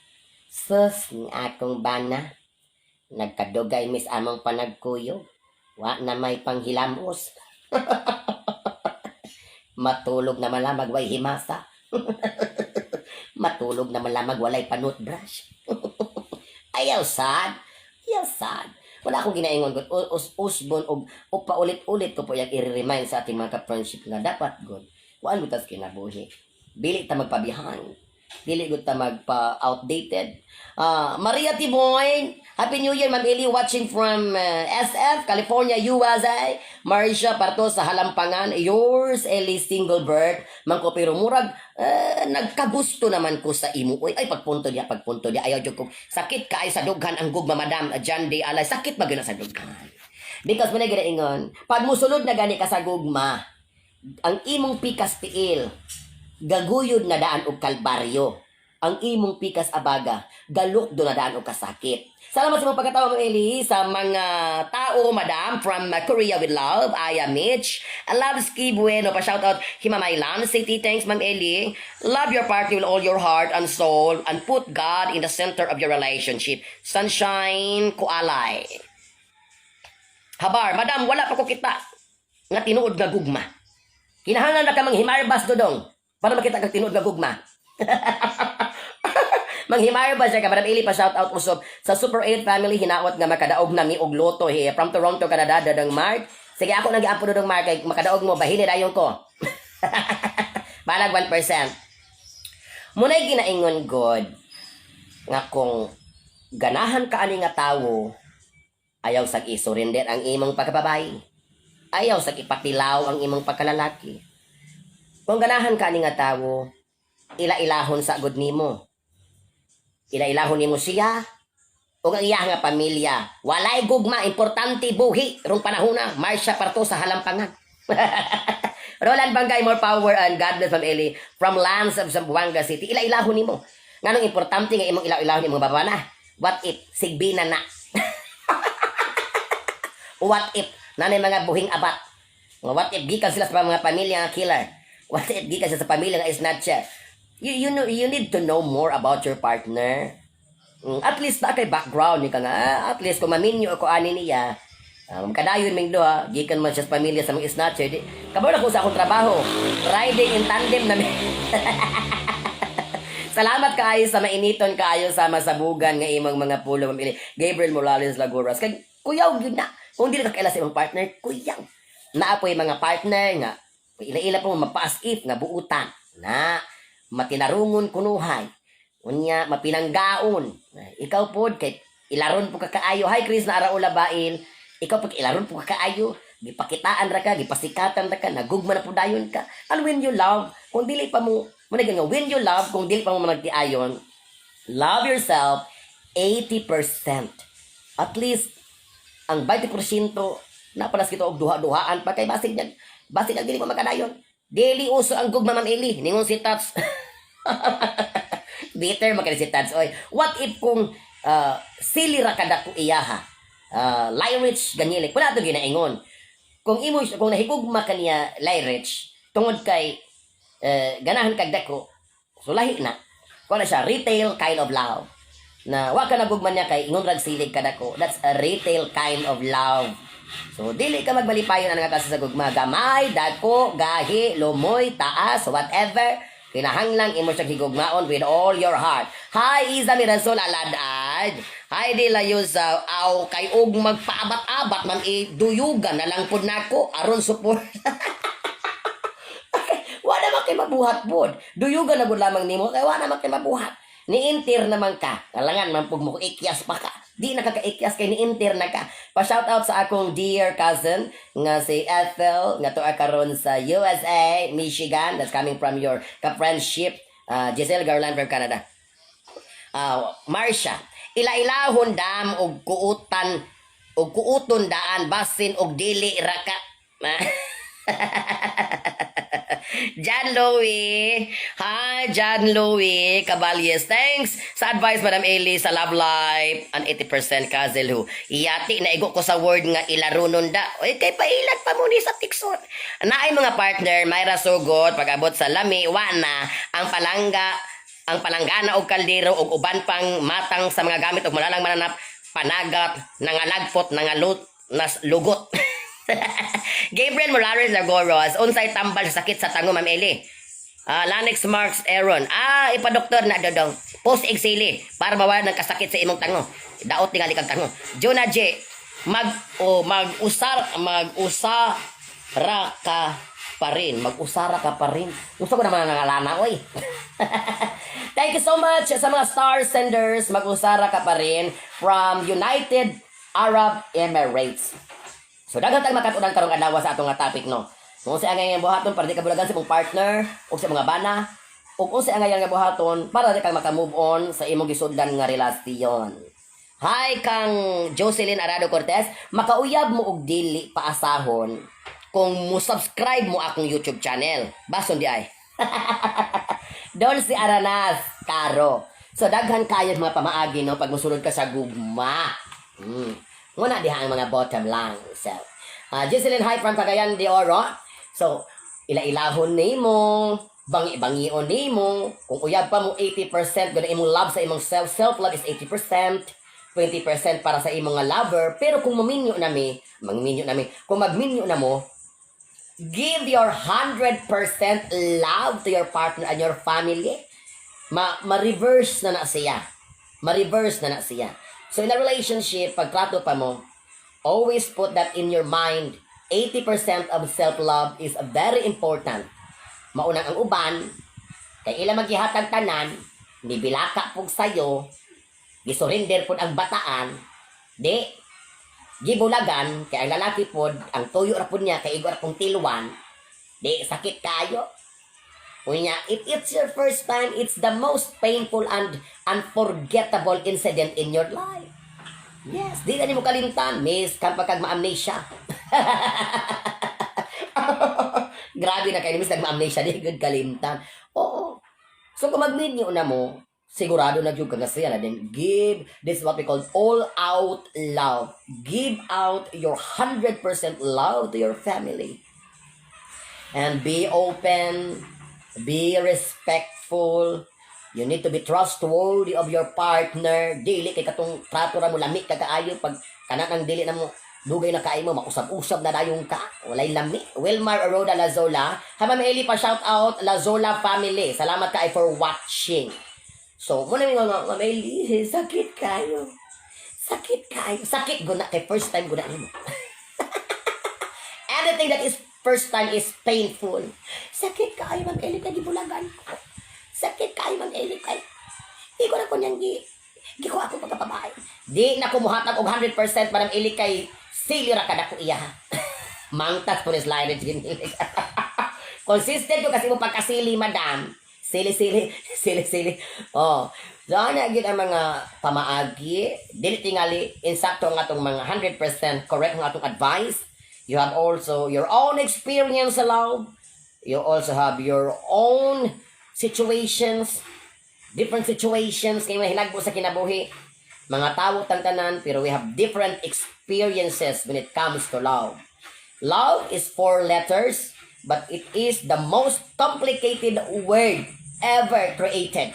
Sus, ni akong bana. Nagkadugay mis among panagkuyog. Wa na may panghilamos. Matulog na malamag way himasa. Matulog na malamag walay panutbrush. Ayaw sad. Ayaw sad. Wala akong ginaingon gud us usbon og o paulit-ulit ko po yung i-remind sa ating mga ka-friendship nga dapat gud. Kuan gud tas kinabuhi. Dili ta magpa-behind. Dili gud ta magpa-outdated. Ah, Maria Timoy, Happy New Year, Ma'am Eli, watching from SF, California, USA. Marisha Parto sa Halampangan, yours, Eli Single Bird. Mangko pero murag, nagkagusto naman ko sa imo. Uy, ay, pagpunto niya. Ayaw jud ko. Sakit ka ay sa dughan ang gugma, Madam John D. Alay. Sakit ba gyud na sa dughan? Because mo na ginaingon, pag musulod na gani ka sa gugma, ang imong pikas tiil, gaguyod na daan og kalbaryo. Ang imong pikas abaga, galukdo na daan og kasakit. Salamat sa mga pagkatawa, Ma'am Eli, sa mga tao, Madam, from Korea with love, Aya Mitch, Lavski Bueno, pa shout out, Himamaylan City, thanks, Ma'am Eli. Love your partner with all your heart and soul and put God in the center of your relationship. Sunshine Kualay. Habar, Madam, wala pa ko kita nga tinuod nga gugma. Kinahanglan na ka manghimarbas, Dodong, para makita kag tinuod nga gugma. Manghimarbas siya ka, Madam Eli, pa shout out usop sa Super 8 family, hinaot nga makadaog na mi og loto he from Toronto, Canada, Dadang Mark. Sige, ako nang giampo, Dodong Mark, kay makadaog mo bahini dayon ko. Balag 1%. Muna'y ginaingon god nga kung ganahan ka ani nga tawo, ayaw sag isurrender ang imong pagkababae. Ayaw sag ipatilaw ang imong pagkalalaki. Kung ganahan ka ani nga tawo, ila-ilahon sa gud nimo. Ila-ilahon nimo siya ug ang iya nga pamilya. Walay gugma, importante buhi rong panahona. Marsha Parto sa Halampangan. Roland Bangay, more power and God bless, Ma'am Eli from lands of Zamboanga City. Ila-ilahon nimo. Nganong importante nga imong ila-ilahon imong baba na? What if sigbina na? What if nanay mga buhing abat? What if gikan sila sa mga pamilya nga killer? What if gikan sila sa pamilya nga snatcher? You need to know more about your partner. At least na kay background ni ka nga, at least kung maminyo ako ani niya, kadayon ming duha, gikan man siya sa pamilya sa mga snatcher, di, kabalo na ko sa akong trabaho. Riding in tandem na mi. Salamat kaayo sa mainiton kaayo sa masabugan nga imong mga pulo, Ma'am Eli. Gabriel Morales Laguras. Kay kuyaw gyud na. Kung dili ka kaila sa imong partner, kuyaw. Naa po'y mga partner nga ila-ila pa mo mapaas if nga buutan na matinarungon kunuhay. Unya mapinanggaon. Ikaw pod kay ilaron po ka kaayo. Hi Chris na Araola Bail. Ikaw pag ilaron po ka kaayo, gipakitaan ra ka, gipasikatan ra ka, nagugma na po dayon ka. And when you love, kung dili pa mo, mo na nga, when you love, kung dili pa mo managtiayon, love yourself 80%. At least, ang 20% na palas kita og duha-duhaan pa kay basig nag dili mo makadayon. Dili uso ang gugma, Ma'am Eli, ningon si Tats. Bitter makani si Tats oy. What if kung sili ra kada ko iyaha? Lyrich Ganilik. Wala to ginaingon. Kung nahigugma ka niya, Lyrich, tungod kay ganahan kag dako, so lahi na. Kuha na siya, retail kind of love. Na wa ka nagugma niya kay ingon rag silig ka dako. That's a retail kind of love. So dili ka magbalipayon ang nga klase sa gugma. Gamay, dako, gahi, lumoy, taas, whatever. Kinahanglang imo siya higugmaon with all your heart. Hi Iza Mirasol Aladad. Hi De La Yusa. Aw kay og magpaabat-abat man duyugan na lang pud nako aron support. Wa naman kay mabuhat pod. Duyugan na gud lamang nimo kay wa naman kay mabuhat. Ni-enter naman ka. Kalangan man pug mo ikyas pa ka. Di na ka kaikyas kay ni-enter na ka. Pa shout out sa akong dear cousin nga si Ethel nga tuwa karon sa USA, Michigan. That's coming from your ka-friendship, Giselle Garland from Canada. Marsha, Ila-ilahon dam og kuutan og kuuton daan basin og dili ra ka. John Louie. Hi, John Louie Caballes. Thanks sa advice, Madam Eli, sa love life. An 80% kazel ho. Iyati, naigo ko sa word nga ilarunon da. Oy, kay pailat pa mo ni sa tikson. Naay mga partner, may rasugot, pag-abot sa lami, wa na, ang palangga, ang palanggana og kaldero og uban pang matang sa mga gamit og malalang mananap, panagat, nangalagpot, nangalut, nas lugot. Gabriel Morales Lagoros, unsay tambal sa sakit sa tango, Ma'am Eli? Ah, Lanix Marks Aaron. Ah, ipadoktor na, dodong. Post exili para mawala ng kasakit sa imong tango. Daot tingali kag tango. Jonah J. Mag o mag-usar mag-usara ka pa rin. Mag-usara ka pa rin. Gusto ko naman nangalana, oy. Thank you so much sa mga star senders. Mag-usara ka pa rin from United Arab Emirates. So daghan tag makatunan karong adlaw sa atong nga topic, no. Kung unsa ang angay buhaton para di ka bulagan sa imong partner o sa mga bana, ug unsa ang angay nga buhaton para di ka maka-move on sa imong gisudlan nga relasyon. Hi kang Jocelyn Arado Cortez, makauyab mo og dili paasahon kung mo subscribe mo akong YouTube channel. Bason di ay. Dolce Aranas Caro. So daghan kayo mga pamaagi, no, pag musulod ka sa gugma. Muna diha ang mga bottom line. So, Jocelyn, hi from Cagayan de Oro. So, ila-ilahon nimo, bangi-bangion nimo. Kung uyab pa mo 80% guna imong love sa imong self, self-love is 80%, 20% para sa imong nga lover. Pero kung maminyo na mi, mangminyo na mi, kung magminyo na mo, give your 100% love to your partner and your family. Ma ma-reverse na na siya. Ma-reverse na na siya. So in a relationship, pagtrato pa mo, always put that in your mind. 80% of self-love is very important. Maunang ang uban, kay ila magihatag tanan, ni bilaka pug sayo, gisurrender pud ang bataan, di gibulagan kay ang lalaki pod ang tuyo ra pud niya kay igo ra pong tilwan, di sakit kayo. Unya, if it's your first time, it's the most painful and unforgettable incident in your life. Yes, di na nimo kalimtan, miss, kan pa kag ma-amnesia. Grabe na kayo, miss, nag-ma-amnesia, di gud kalimtan. Oo. So, kung magminyo na mo, sigurado na jud ka nga siya na then give, this is what we call all out love. Give out your 100% love to your family. And be open, be respectful. You need to be trustworthy of your partner. Dili kay katong trato ra mo lami ka kaayo pag kana nang dili na mo dugay na kaayo mo mausab-usab na dayon ka. Walay lami. Wilmar Aroda Lazola. Ha, Ma'am Eli, pa shout out Lazola family. Salamat kay for watching. So, muna mi mga Ma'am Eli, sakit kayo. Sakit kayo. Sakit guna kay first time guna nimo. Anything that is first time is painful. Sakit kaayo, Ma'am Eli, kay gibulagan ko. Sakit kaayo, Ma'am Eli, kay di ko na ko niyang gi ko ako pagkababae. Di na ko muhatag og 100%, Madam Eli, kay sili ra kada ko iya. Mangtas po ni slide. Consistent ko kasi mo pagkasili, madam. Sili, sili, sili, sili. Oh. So, ana gyud ang mga pamaagi. Dili tingali insakto ang atong mga 100% correct ang atong advice. You have also your own experience sa love. You also have your own situations, different situations kay mahinagbo sa kinabuhi. Mga tawo tang tanan, pero we have different experiences when it comes to love. Love is four letters, but it is the most complicated word ever created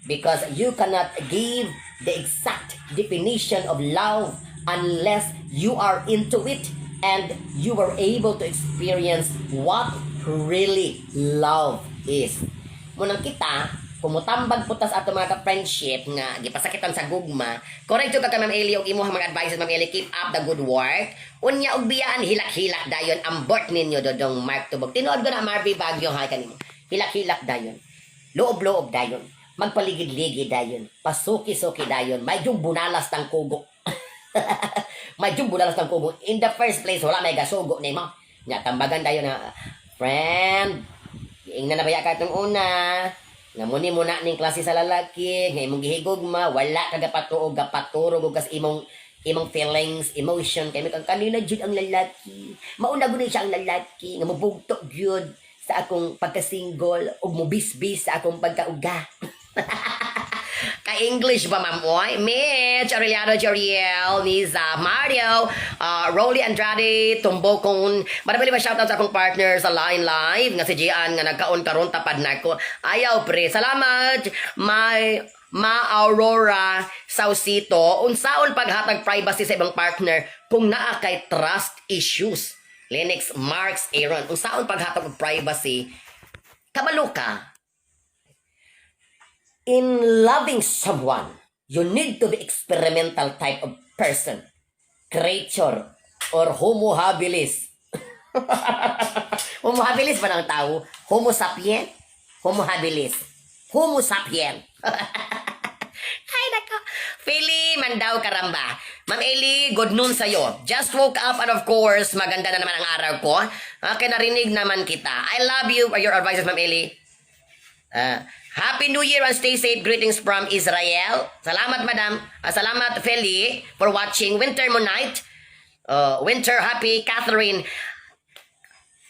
because you cannot give the exact definition of love unless you are into it and you were able to experience what really love is. Munang kita, kumutambag po tas ato mga ka-friendship nga gipasakitan sa gugma. Correct jud ka kay Ma'am Eli og imuhang mga advices, Ma'am Eli. Keep up the good work. Unya og biyaan, hilak-hilak dayon ang birth ninyo, Dodong Mark Tubog. Tinuod ko na, Marvy Bagyo, hay kanimo. Hilak-hilak dayon. Loob-loob dayon. Magpaligid-ligid dayon. Pasuki-suki dayon. May yung bunalas tang kugo. May yung bunalas tang kugo. In the first place, wala may gasugo nimo. Nya tambagan dayon na friend. Giingnan na baya ka itong una. Nga muni mo na ning klase sa lalaki, nga imong gihigugma, wala ka gapatuo, gapaturog og kas imong feelings, emotion, kay kang kanina jud ang lalaki. Mauna gud siya ang lalaki nga mobugto gyud sa akong pagka-single ug mobisbis sa akong pagkauga. Ka-English ba, ma'am? Oy, Mitch, Aureliano, Joriel, Niza, Mario, Rolly Andrade, Tumbokon. Marami ba shoutout sa akong partner sa Line Live nga si Gian nga nagkaon karon tapad nako. Ayaw pre. Salamat my Ma Aurora Saucito. Unsaon paghatag privacy sa ibang partner kung naa kay trust issues? Lennox Marks Aaron. Unsaon paghatag og privacy? Kabalo ka, in loving someone, you need to be experimental type of person, creature, or homo habilis. Homo habilis ba ng tao? Homo sapien? Homo habilis. Homo sapien. Ay, nako. Philly Mandaw Karamba. Ma'am Eli, good noon sa'yo. Just woke up and, of course, maganda na naman ang araw ko. Okay, narinig naman kita. I love you, your advices, Ma'am Eli. Happy New Year and stay safe. Greetings from Israel. Salamat, madam. Salamat, Feli, for watching Winter Moon Night. Winter Happy Catherine.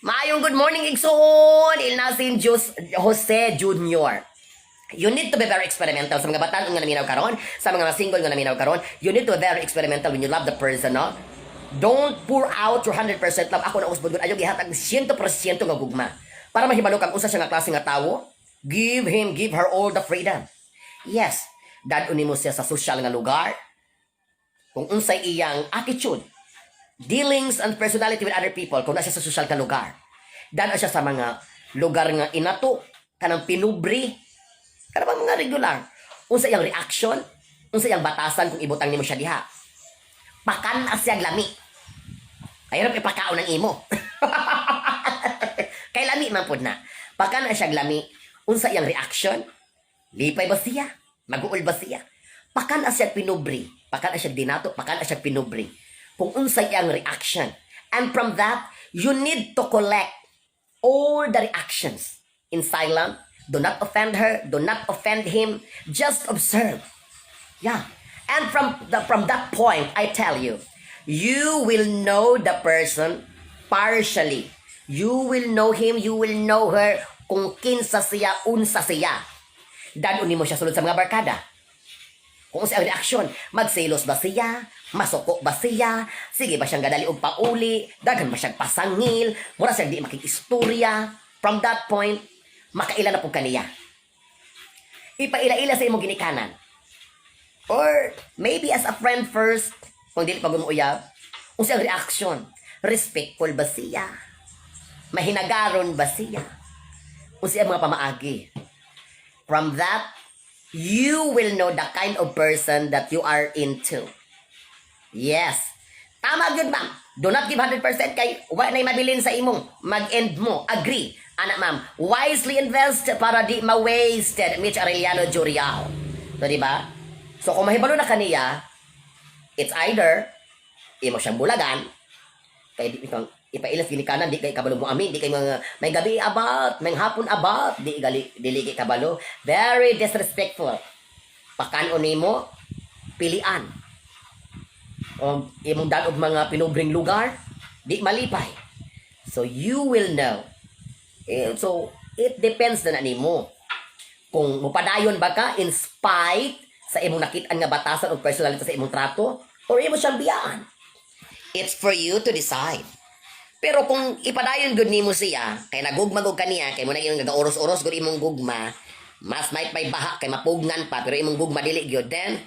Maayong good morning, Igsoon! Ilnasin Jose, Jose Jr. You need to be very experimental sa mga batan nga naminaw karon, sa mga single nga naminaw karon. You need to be very experimental when you love the person, no? Don't pour out your 100% love. Ako na usbon, ayaw gihatag 100% nga gugma. Para mahibalo kang usa siya nga klase nga tawo, give him, give her all the freedom. Yes, dad nimo siya sa social nga lugar. Kung unsay iyang attitude, dealings and personality with other people kung na siya sa social nga lugar. Dad siya sa mga lugar nga inato, kanang pinubre, kanang bang mga regular. Unsa iyang reaction, unsa iyang batasan kung ibutang nimo siya diha. Pakan siya lami. Ay ipakaon ng imo. Kay lami man pud na. Pakan siya lami, unsa iyang reaction? Lipay ba siya? Maguol ba siya? Pakan siya pinubre, pakan siya dinato, pakan siya pinubre. Kung unsa iyang reaction. And from that, you need to collect all the reactions in silence. Do not offend her, do not offend him. Just observe. Yeah. And from that point, I tell you, you will know the person partially. You will know him, you will know her kung kinsa siya, unsa siya. Dad-on mo siya sulod sa mga barkada. Kung sa reaksyon, magselos ba siya? Masuko ba siya? Sige ba siyang gadali og pauli? Daghan ba siyang pasangil? Mura siyang di makig-istorya? From that point, makaila na pud kaniya. Ipaila-ila sa imong ginikanan. Or maybe as a friend first, kung dili pa gumuuyab, unsa ang reaction? Respectful ba siya? Mahinagaron ba siya? Unsa ang mga pamaagi? From that, you will know the kind of person that you are into. Yes. Tama gyud, ma'am. Do not give 100% kay wa na'y mabilin sa imong. Mag-end mo. Agree. Anak, ma'am. Wisely invest para di ma-wasted. Mitch Arellano Jurial. So, di ba? So, kung mahibalo na kaniya, it's either imo siyang bulagan, kay di itong ipailas ginikanan, di kay kabalo mo amin, di kay mga may gabi about, may hapon about, di gali dili kay kabalo. Very disrespectful. Pakan-on nimo, pilian. O imong dad og mga pinubring lugar, di malipay. So you will know. Eh, so it depends na nimo. Kung mupadayon ba ka in spite sa imong nakit-an nga batasan o personality sa imong trato or imo siyang biyaan. It's for you to decide. Pero kung ipadayon gud nimo siya, kay nagugma gud kaniya, kay mo na imong nagaoros-oros gud imong gugma, mas may baha kay mapugnan pa pero imong gugma dili gyud, then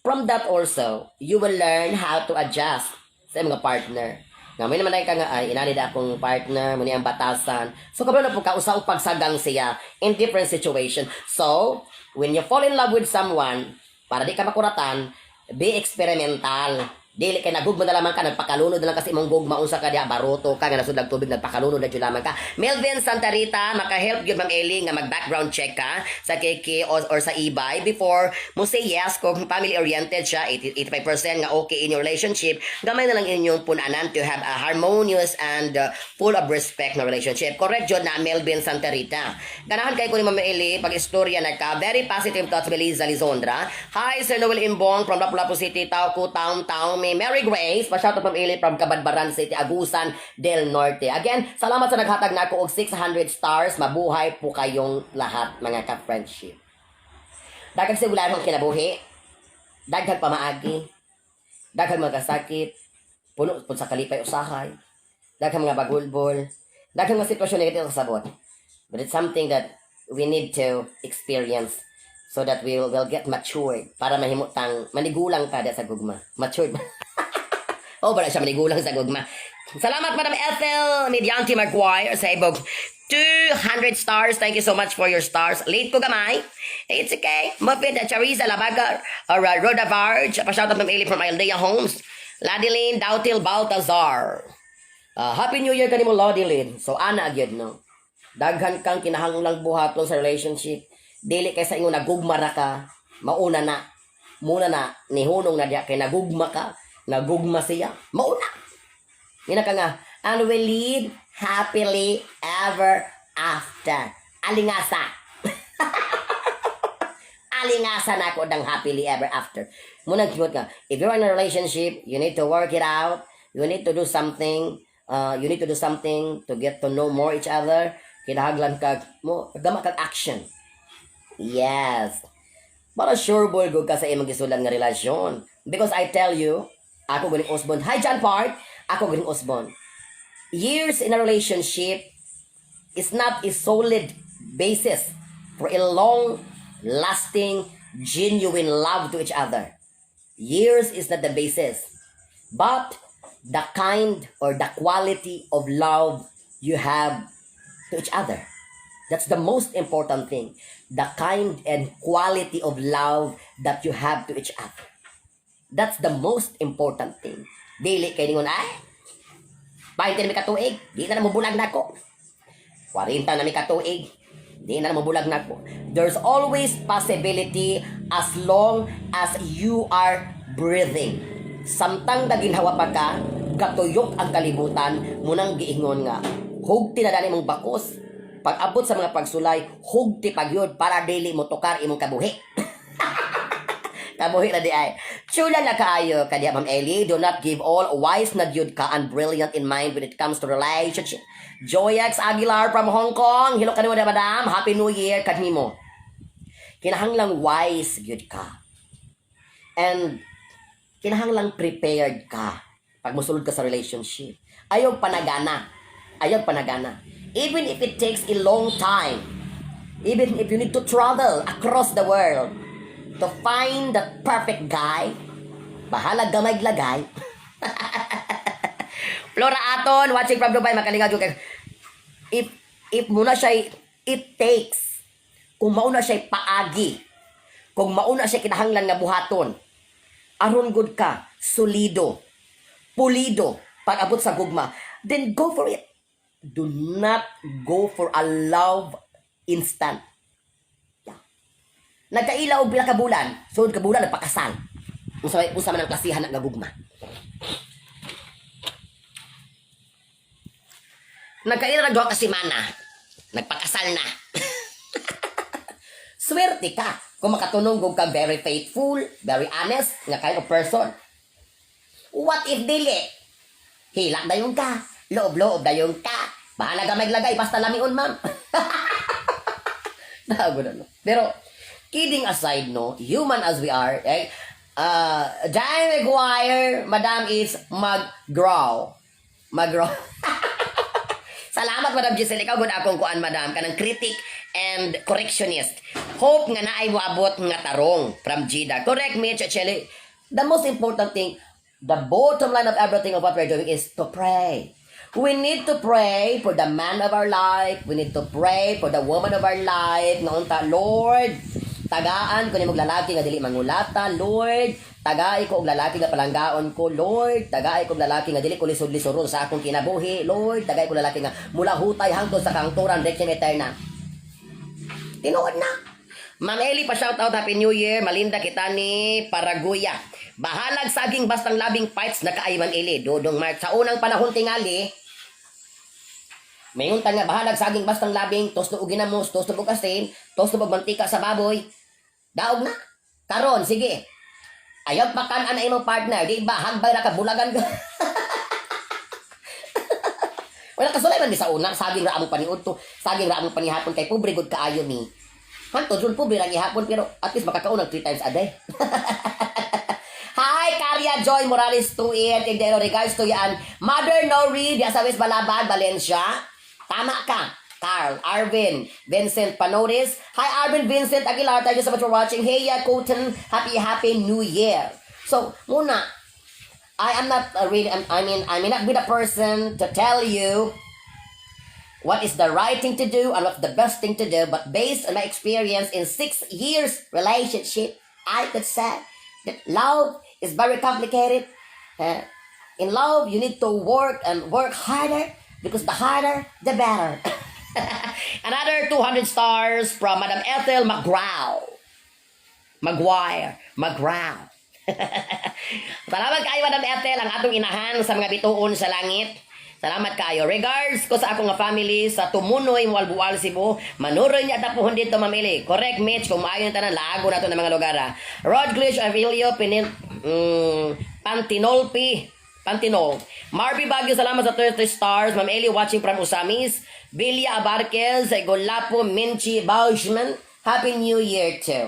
from that also, you will learn how to adjust sa imong partner. Nga may naman ay ka nga ay inani da akong partner, mo ni ang batasan. So kabalo na po ka usa og pagsagang siya in different situation. So, when you fall in love with someone, para di ka makuratan, be experimental. Dili kay nagugma na lamang ka, nagpakalunod na lang kasi imong gugma, unsa ka diha, baroto ka nga nasudlag tubig, nagpakalunod na jud lamang ka. Melvin Santa Rita, maka-help gyud, Ma'am Eli, nga mag-background check ka sa KK or sa eBay before mo say yes. Kung family oriented siya, 80, 85% nga okay in your relationship, gamay na lang inyong punanan to have a harmonious and full of respect na relationship. Correct jud na, Melvin Santa Rita. Ganahan kay ko ni Ma'am Eli pag istorya nagka very positive thoughts. Beliza Lizondra. Hi, Sir Noel Imbong from Lapu-Lapu City, Tauco Town Town. May Mary Grace, pa-shout out, Ma'am Eli, from Cabadbaran City, Agusan del Norte. Again, salamat sa naghatag nako og 600 stars. Mabuhay po kayong lahat, mga ka-friendship. Daghang sigulanong kinabuhi, daghang pamaagi, daghang mga kasakit, puno pud sa kalipay usahay, daghang mga bagulbol, daghang mga sitwasyon negative sa sabot. But it's something that we need to experience so that we will get matured para mahimutang manigulang ka sa gugma. Matured. Oh, wala siya manigulang sa gugma. Salamat, Madam Ethel Medianti Maguire, sa ibog 200 stars. Thank you so much for your stars. Late ko gamay. It's okay. Muffin, Charisa Labaga, or Rhoda Varge. Pa-shout out, Ma'am Eli, from Aldea Homes. Ladeline Dautil Baltazar. Happy New Year kanimo, Ladeline. So, ana gyud, no? Daghan kang kinahanglang buhaton sa relationship. Dili kay sa ingon nagugma ra ka, mauna na. Muna na nihunong na diya kay nagugma ka, nagugma siya, mauna. Ngina ka nga, "And we live happily ever after." Alingasa. Alingasa na ako dang happily ever after. Muna cute nga. If you're in a relationship, you need to work it out. You need to do something. You need to do something to get to know more each other. Kinahanglan kag mo dama kag action. Yes. Para sure boy gud ka sa imong gisulan nga relasyon. Because I tell you, ako ganing Osborne. Hi, John Park. Ako ganing Osborne. Years in a relationship is not a solid basis for a long lasting genuine love to each other. Years is not the basis, but the kind or the quality of love you have to each other. That's the most important thing. The kind and quality of love that you have to each other. That's the most important thing. Dili kay ningon ay 20 na mi katuig, di na mo bulag nako. 40 na mi katuig, di na mo bulag nako. There's always possibility as long as you are breathing. Samtang naginhawa pa ka, gatuyok ang kalibutan, munang giingon nga, hugti na dani mong bakos. Pag abot sa mga pagsulay, hugti pagyud para dili mo tukar imong kabuhi. Kabuhi na di ay. Chula na kaayo kadiya, Ma'am Ellie. Do not give all. Wise na gyud ka and brilliant in mind when it comes to relationship. Joyax Aguilar from Hong Kong. Hello kanimo na, madam. Happy New Year kanimo. Kinahanglang wise gyud ka. And kinahanglang prepared ka pag musulod ka sa relationship. Ayaw panagana. Ayaw panagana. Even if it takes a long time, even if you need to travel across the world to find the perfect guy, bahala gamay lagay. Flora Aton, watching from Dubai, makalinga jud kay. If muna siya it takes, kung mauna siya paagi, kung mauna siya kinahanglan nga buhaton, aron good ka, solido, pulido, pag abot sa gugma, then go for it. Do not go for a love instant. Yeah. Nagkaila og pila ka bulan, sulod ka bulan nagpakasal. Unsa man ang klasihan nga gugma? Nagkaila nag 2 ka semana, nagpakasal na. Swerte ka kung makatunong ka very faithful, very honest nga kind of person. What if dili? Hilak dayon ka, loob-loob dayon ka. Bahala ka maglagay, basta lamion, ma'am. Nago na, no? Pero, kidding aside, no, human as we are, eh, Diane McGuire, madam is mag-grow. Mag-grow. Salamat, Madam Giselle. Ikaw gud akong kuan, madam, kanang critic and correctionist. Hope nga naay moabot nga tarong from Jida. Correct me, Cheli. The most important thing, the bottom line of everything of what we're doing is to pray. We need to pray for the man of our life. We need to pray for the woman of our life. Nga unta, Lord, Tagaan ko nimog lalaki nga dili mangulata, Lord. Tagai ko og lalaki nga palanggaon ko, Lord. Tagai ko og lalaki nga dili ko lisod-lisoron sa akong kinabuhi, Lord. Tagai ko lalaki nga mula hutay hangtod sa kangturan, requiem eterna. Tinuod na. Ma'am Eli, pa shout out, Happy New Year. Malinda kita ni Paraguya. Bahalag saging bastang labing fights na kaay, Ma'am Eli. Dodong Mark. Sa unang panahon tingali, mayon ta nga bahalag saging bastang labing, tosto og ginamos, tosto og asin, tosto og mantika sa baboy. Daog na. Karon, sige. Ayaw pakan-an na imong partner, di ba? Hagbay ra ka, bulagan ka. Wala kasulay man di sa una, saging ra among paniudto, saging ra among panihapon kay pobre gud kaayo ni. Hantod ron pobre ra gihapon pero at least makakaon og three times a day. Hi, Karya Joy Morales Tuit, Tindero, regards to yan. Mother Nori, diya sa West Balabad, Valencia. Tama ka. Carl, Arvin, Vincent Panoris. Hi, Arvin Vincent Aguilar. Thank you so much for watching. Hey, Cotton. Happy, happy New Year. So, muna, I am not really, I mean, I may not be the person to tell you what is the right thing to do and what's the best thing to do, but based on my experience in 6 years relationship, I could say that love is very complicated. In love, you need to work and work harder because the harder, the better. Another 200 stars from Madam Ethel McGraw. Maguire. McGraw. Salamat kaayo, Madam Ethel, ang atong inahan sa mga bituon sa langit. Salamat kaayo. Regards ko sa akong nga family sa Tumunoy, Moalboal, Cebu. Manuroy niya tapuhon dito, mamili. Correct, Mitch. Kung maayo na tanan, lago na to ng mga lugar. Ah. Rod Glitch, Avilio, Pinil, Pantinolpi, Pantinol. Marby Baguio, salamat sa 30 stars. Ma'am Eli watching from Ozamis. Bilya Abarquez, Golapo, Minchi, Bauschman. Happy New Year too.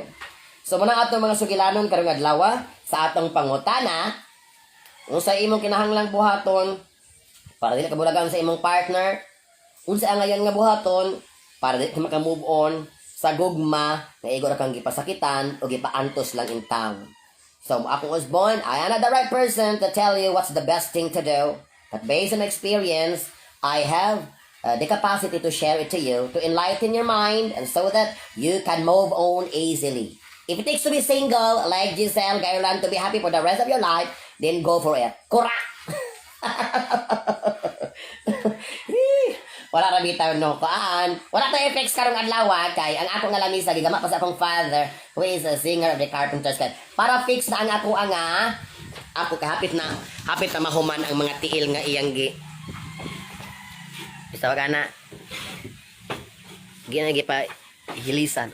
So muna atong mga sugilanon karong adlaw sa atong pangutana. Unsa imong kinahanglang buhaton para dili ka bulagan sa imong partner? Unsa ang ngayon nga buhaton para dili ka maka-move on sa gugma nga igo ra kang gipasakitan o gipaantos lang in town? So, akong Osborne, I am not the right person to tell you what's the best thing to do. But based on experience, I have the capacity to share it to you, to enlighten your mind, and so that you can move on easily. If it takes to be single, like Giselle Garland, to be happy for the rest of your life, then go for it. Correct! Wala ra bitaw no kaan. Wala ta effects karong adlaw kay ang ako nga lamisa gigama pa sa akong father who is a singer of the Carpenters kay para fix na ang ako ang ako kay hapit na mahuman ang mga tiil nga iyang gi. Basta wag ana. Ginagi pa hilisan.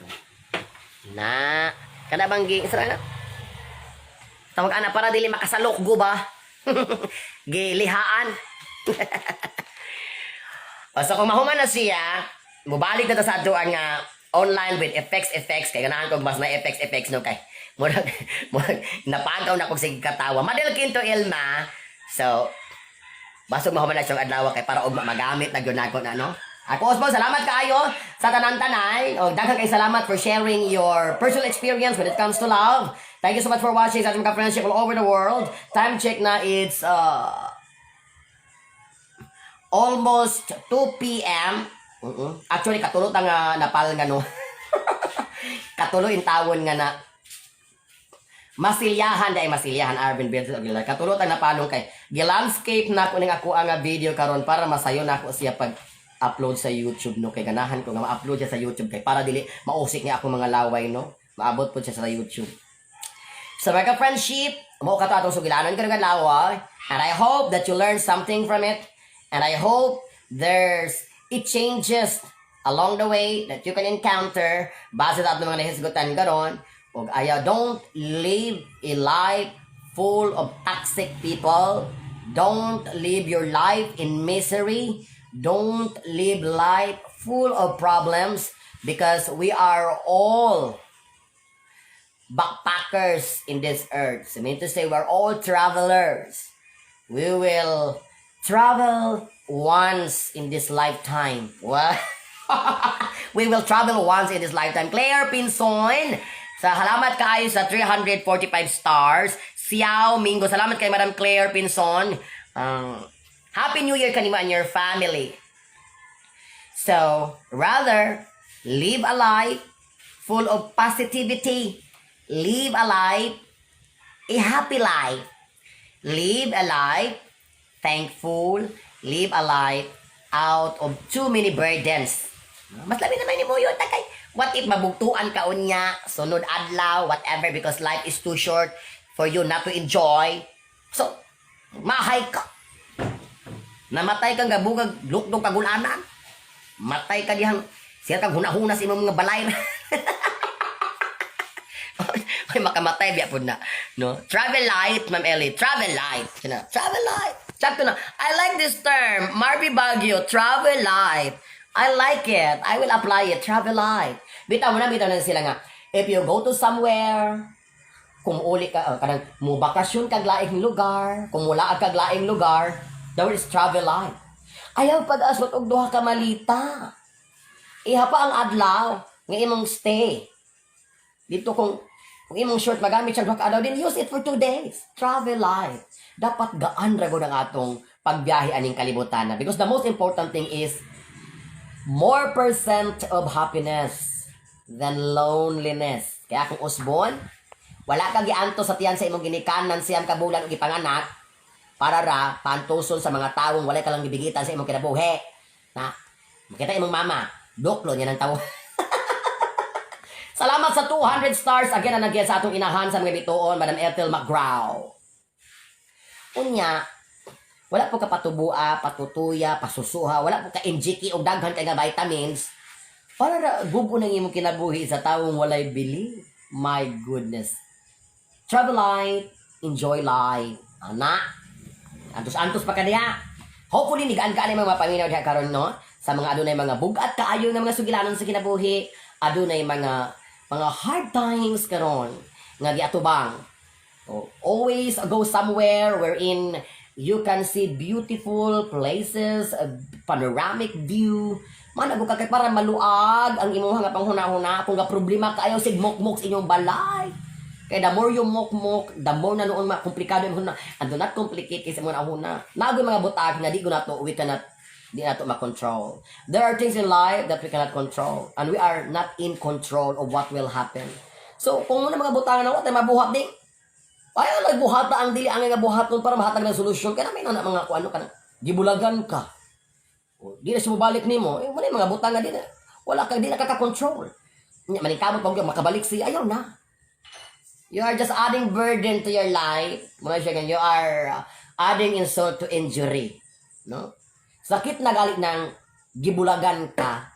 Na kada bang gi sara na. Tawag ana para dili makasalok go ba? Gilihaan. O, so kung mahuman na siya, mubalik na ta sa atuan nga online with effects effects kay ganahan ko mas na effects effects no kay murag napagaw na kog sige katawa. Madel Quinto Ilma. So basog mahuman na siyang adlaw kay para og magamit na gyud nako na no. Ako Osmo, salamat kaayo sa tanan-tanay. O daghan kay salamat for sharing your personal experience when it comes to love. Thank you so much for watching sa atong mga friendship all over the world. Time check na, it's almost 2 p.m. Actually, katulo ta nga napal nga no. Katulo in tawon nga na masilyahan dahil masilyahan Arvin Vincent Aguilar. Katulo ta napalong kay gi-landscape na ko ning ako ang video karon para masayo na ako siya pag upload sa YouTube no kay ganahan ko nga ma-upload siya sa YouTube kay para dili mausik niya ako mga laway no. Maabot po siya sa YouTube. Sa mga friendship, mo ka to atong sugilanon karong adlaw. And I hope that you learn something from it. And I hope there's it changes along the way that you can encounter base sa atong mga nahisgutan karon. Ug ayaw, don't live a life full of toxic people. Don't live your life in misery. Don't live life full of problems because we are all backpackers in this earth. So, I mean to say, we're all travelers. We will travel once in this lifetime. What? We will travel once in this lifetime. Claire Pinson, sa salamat kaayo sa 345 stars. Xiao Mingo, salamat kay Madam Claire Pinson. Happy New Year kanimo and your family. So, rather, live a life Full of positivity. Live a life, a happy life. Live a life thankful. Live a life out of too many burdens. Mas labi naman ni mo yun. Takay, what if mabugtuan ka unya, sunod adlaw, whatever, because life is too short for you not to enjoy. So, mahay ka. Namatay kang gabugag, lukdong kagulanan. Matay ka dihang, siya kang hunahuna sa imong mga balay. Ay, makamatay biya pud na. No? Travel light, Ma'am Ellie. Travel light. Kina, travel light. Sakto na. I like this term. Marby Baguio, travel light. I like it. I will apply it. Travel light. Bitaw na sila nga. If you go to somewhere, kung uli ka, kanang mo bakasyon kag laing lugar, kung mulaag kag laing lugar, the word is travel light. Ayaw pag-asot og duha ka malita. Iha pa ang adlaw nga imong stay. Dito kung imong short magamit siya duha ka adlaw, then use it for 2 days. Travel light. Dapat gaan ra gud ang atong pagbiyahe aning kalibutan na. Because the most important thing is more percent of happiness than loneliness. Kaya kung usbon, wala ka gianto sa tiyan sa imong ginikanan 9 ka bulan og gipanganak para ra pantuson sa mga tawong walay ka lang gibigitan sa imong kinabuhi. Na, makita imong mama, duklo niya ng tawo. Salamat sa 200 stars again and again sa atong inahan sa mga bituon, Madam Ethel McGraw. Unya, wala po ka patubua, patutuya, pasusuha, wala po ka MGK og daghan kay nga vitamins. Para ra gubo nang imong kinabuhi sa tawong walay bili. My goodness. Travel light, enjoy life. Ana, antos-antos pa kaniya. Hopefully, nigaan ka mga paminaw diha karon, no? Sa mga adunay mga bugat kaayo nga mga sugilanon sa kinabuhi, adunay mga hard times karon nga giatubang. Oh, always go somewhere wherein you can see beautiful places, a panoramic view. Manago ka kay para maluag ang imong nga panghuna-huna kung ga problema kaayo sig mukmok sa inyong balay. Kay the more you mukmok, the more na noon makomplikado imong huna. And do not complicate kay sa imong huna. Nagoy mga butang nga di ko nato we cannot di nato makontrol. There are things in life that we cannot control and we are not in control of what will happen. So kung muna mga butang na wa tay mabuhat di ay lang buhata ang dili ang nga buhaton para mahatag ng solusyon kay namin na mga kuano ka na gibulagan ka. O, di na siya mobalik nimo, eh wala yung mga butang nga di na wala ka di na ka control. Nya maningkamot pa makabalik siya, ayaw na. You are just adding burden to your life. Muna siya ganyan, you are adding insult to injury. No? Sakit na galit ng gibulagan ka.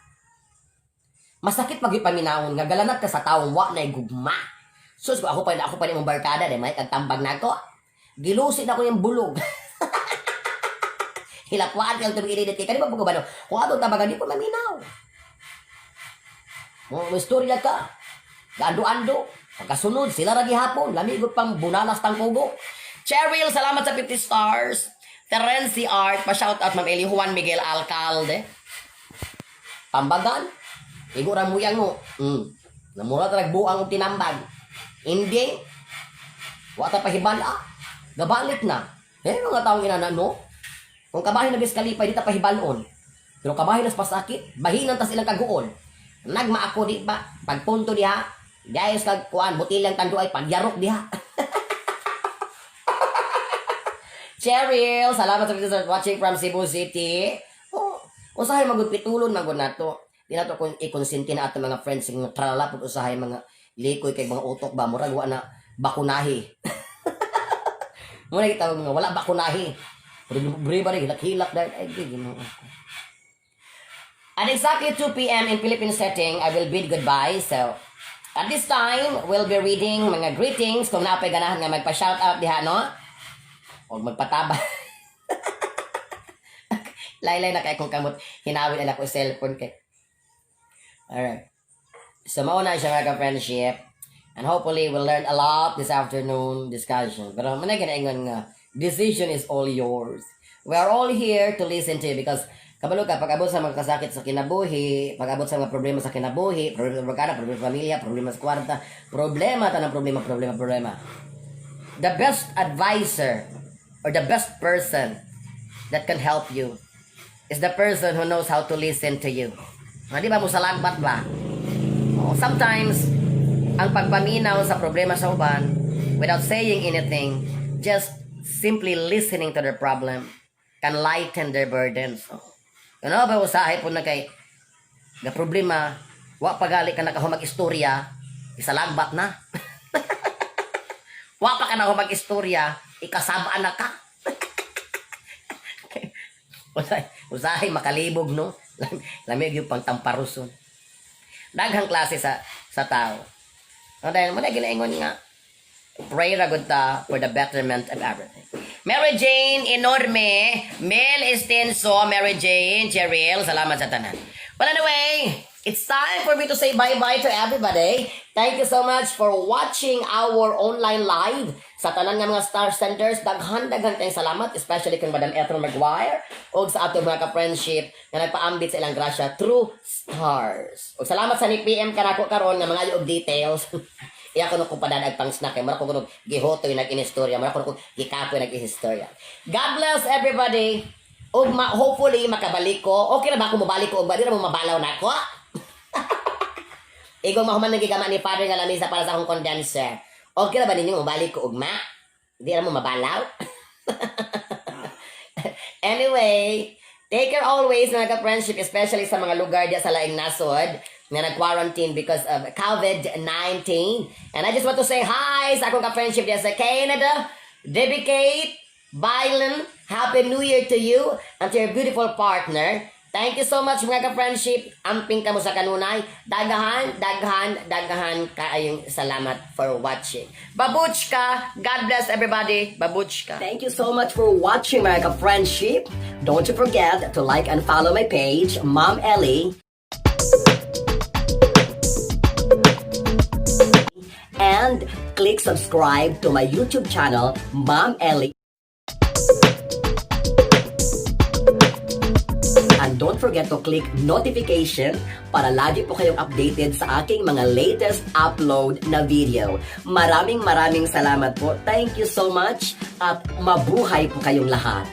Masakit pag ipaminawon nga galanat ka sa taong wa na gugma. Sus, ako pa imong barkada di may kagtambag nako. Gilusin ako yung bulog. Hilakwaan kang tubig init kay kani ba ba no? Kung atong tambagan di po maminaw. Mo mo istorya ka. Ando-ando. Pagkasunod, sila ra gihapon. Lamigot pang bunalas tang kugo. Cheryl, salamat sa 50 stars. Terenzi Art, pa-shout out Ma'am Eli Juan Miguel Alcalde. Tambagan. Igo ra muyang mo. Namura ta nagbuang og tinambag. Hindi. Wa ta pahibala. Gabalik na. Eh, mga taong inana, no? Kung kabahin na bis kalipay, di ta pahibalon. Pero kabahin nas pasakit, bahinan tas ilang kaguol. Nagma ako di ba? Pagpunto diha, diayos kag kuan, butilang tanduay, pagyarok diha. Cheryl, salamat sa watching from Cebu City. Oh, usahay magud pitulon magud nato. Di nato kung i-consinti na ato mga friends nga tralala pud usahay mga likoy kay mga utok ba murag wa na bakunahi. Muna kita mga wala bakunahi. Bri ba rin hilak-hilak dahil ay di Ginoo ko. At exactly 2 p.m. in Philippine setting, I will bid goodbye. So, at this time, we'll be reading mga greetings kung napay ganahan nga magpa-shout out diha, no? O magpataba. Laylay na kay kung kamot hinawin na ako cellphone kay. Alright. So, mauna siya, mga ka-friendship. And hopefully, we'll learn a lot this afternoon discussion. Pero manay ganaingon nga, decision is all yours. We are all here to listen to you because kabalo ka, pag-abot sa mga kasakit sa kinabuhi, pag-abot sa mga problema sa kinabuhi, problema sa barkada, problema sa pamilya, problema sa kwarta, problema, tanang problema, problema, problema. The best advisor or the best person that can help you is the person who knows how to listen to you. Nga di ba mo salagbat ba? Oh. Oh, sometimes, ang pagpaminaw sa problema sa uban, without saying anything, just simply listening to their problem, can lighten their burdens. Oh. Ano ba, usahay po na kay, nga problema, wa pagali ka nakahumag istorya, isalagbat na. Wa pa ka na mag-istorya, ikasabaan na ka. Usahay, usahay makalibog, no? Lamig yung pangtamparuson. Daghang klase sa tao. No, dahil mo na ginaingon nga, pray ra gud ta for the betterment of everything. Mary Jane Enorme, Mel Estenso, Mary Jane, Cheryl, salamat sa tanan. Well, anyway, it's time for me to say bye-bye to everybody. Thank you so much for watching our online live. Sa tanan nga mga star senders, daghan-daghan kayong salamat, especially kang Madam Ethel Maguire o sa atong mga ka-friendship nga nagpaambit sa ilang grasya through stars. O salamat sa ni PM kanako karon nga mga og details. Iya ko kung padanag pang snack eh. Mura ko kuno gihotoy nag-inistorya. Mura ko kuno gikapoy nag-ihistorya. God bless everybody. Ug hopefully makabalik ko. Okay na ba kung mabalik ko? Ug ba di ra mo mabalaw na ako? Igong mahuman ng gigama ni Father nga lamisa para sa akong condenser. Okay na ba ninyo mabalik ko ugma? Di ra mo mabalaw? Anyway, take care always, mga ka-friendship, especially sa mga lugar diya sa laing nasod nga nag-quarantine because of COVID-19. And I just want to say hi sa akong ka-friendship diya sa Canada, Debbie Kate, Bylen, Happy New Year to you and to your beautiful partner. Thank you so much, mga ka-friendship. Amping kamo sa kanunay. Daghan, daghan, daghan kaayong salamat for watching. Babuchka! God bless everybody. Babuchka. Thank you so much for watching, mga ka-friendship. Don't you forget to like and follow my page, Mom Ellie. And click subscribe to my YouTube channel, Mom Ellie. And don't forget to click notification para lagi po kayong updated sa aking mga latest upload na video. Maraming maraming salamat po. Thank you so much at mabuhay po kayong lahat.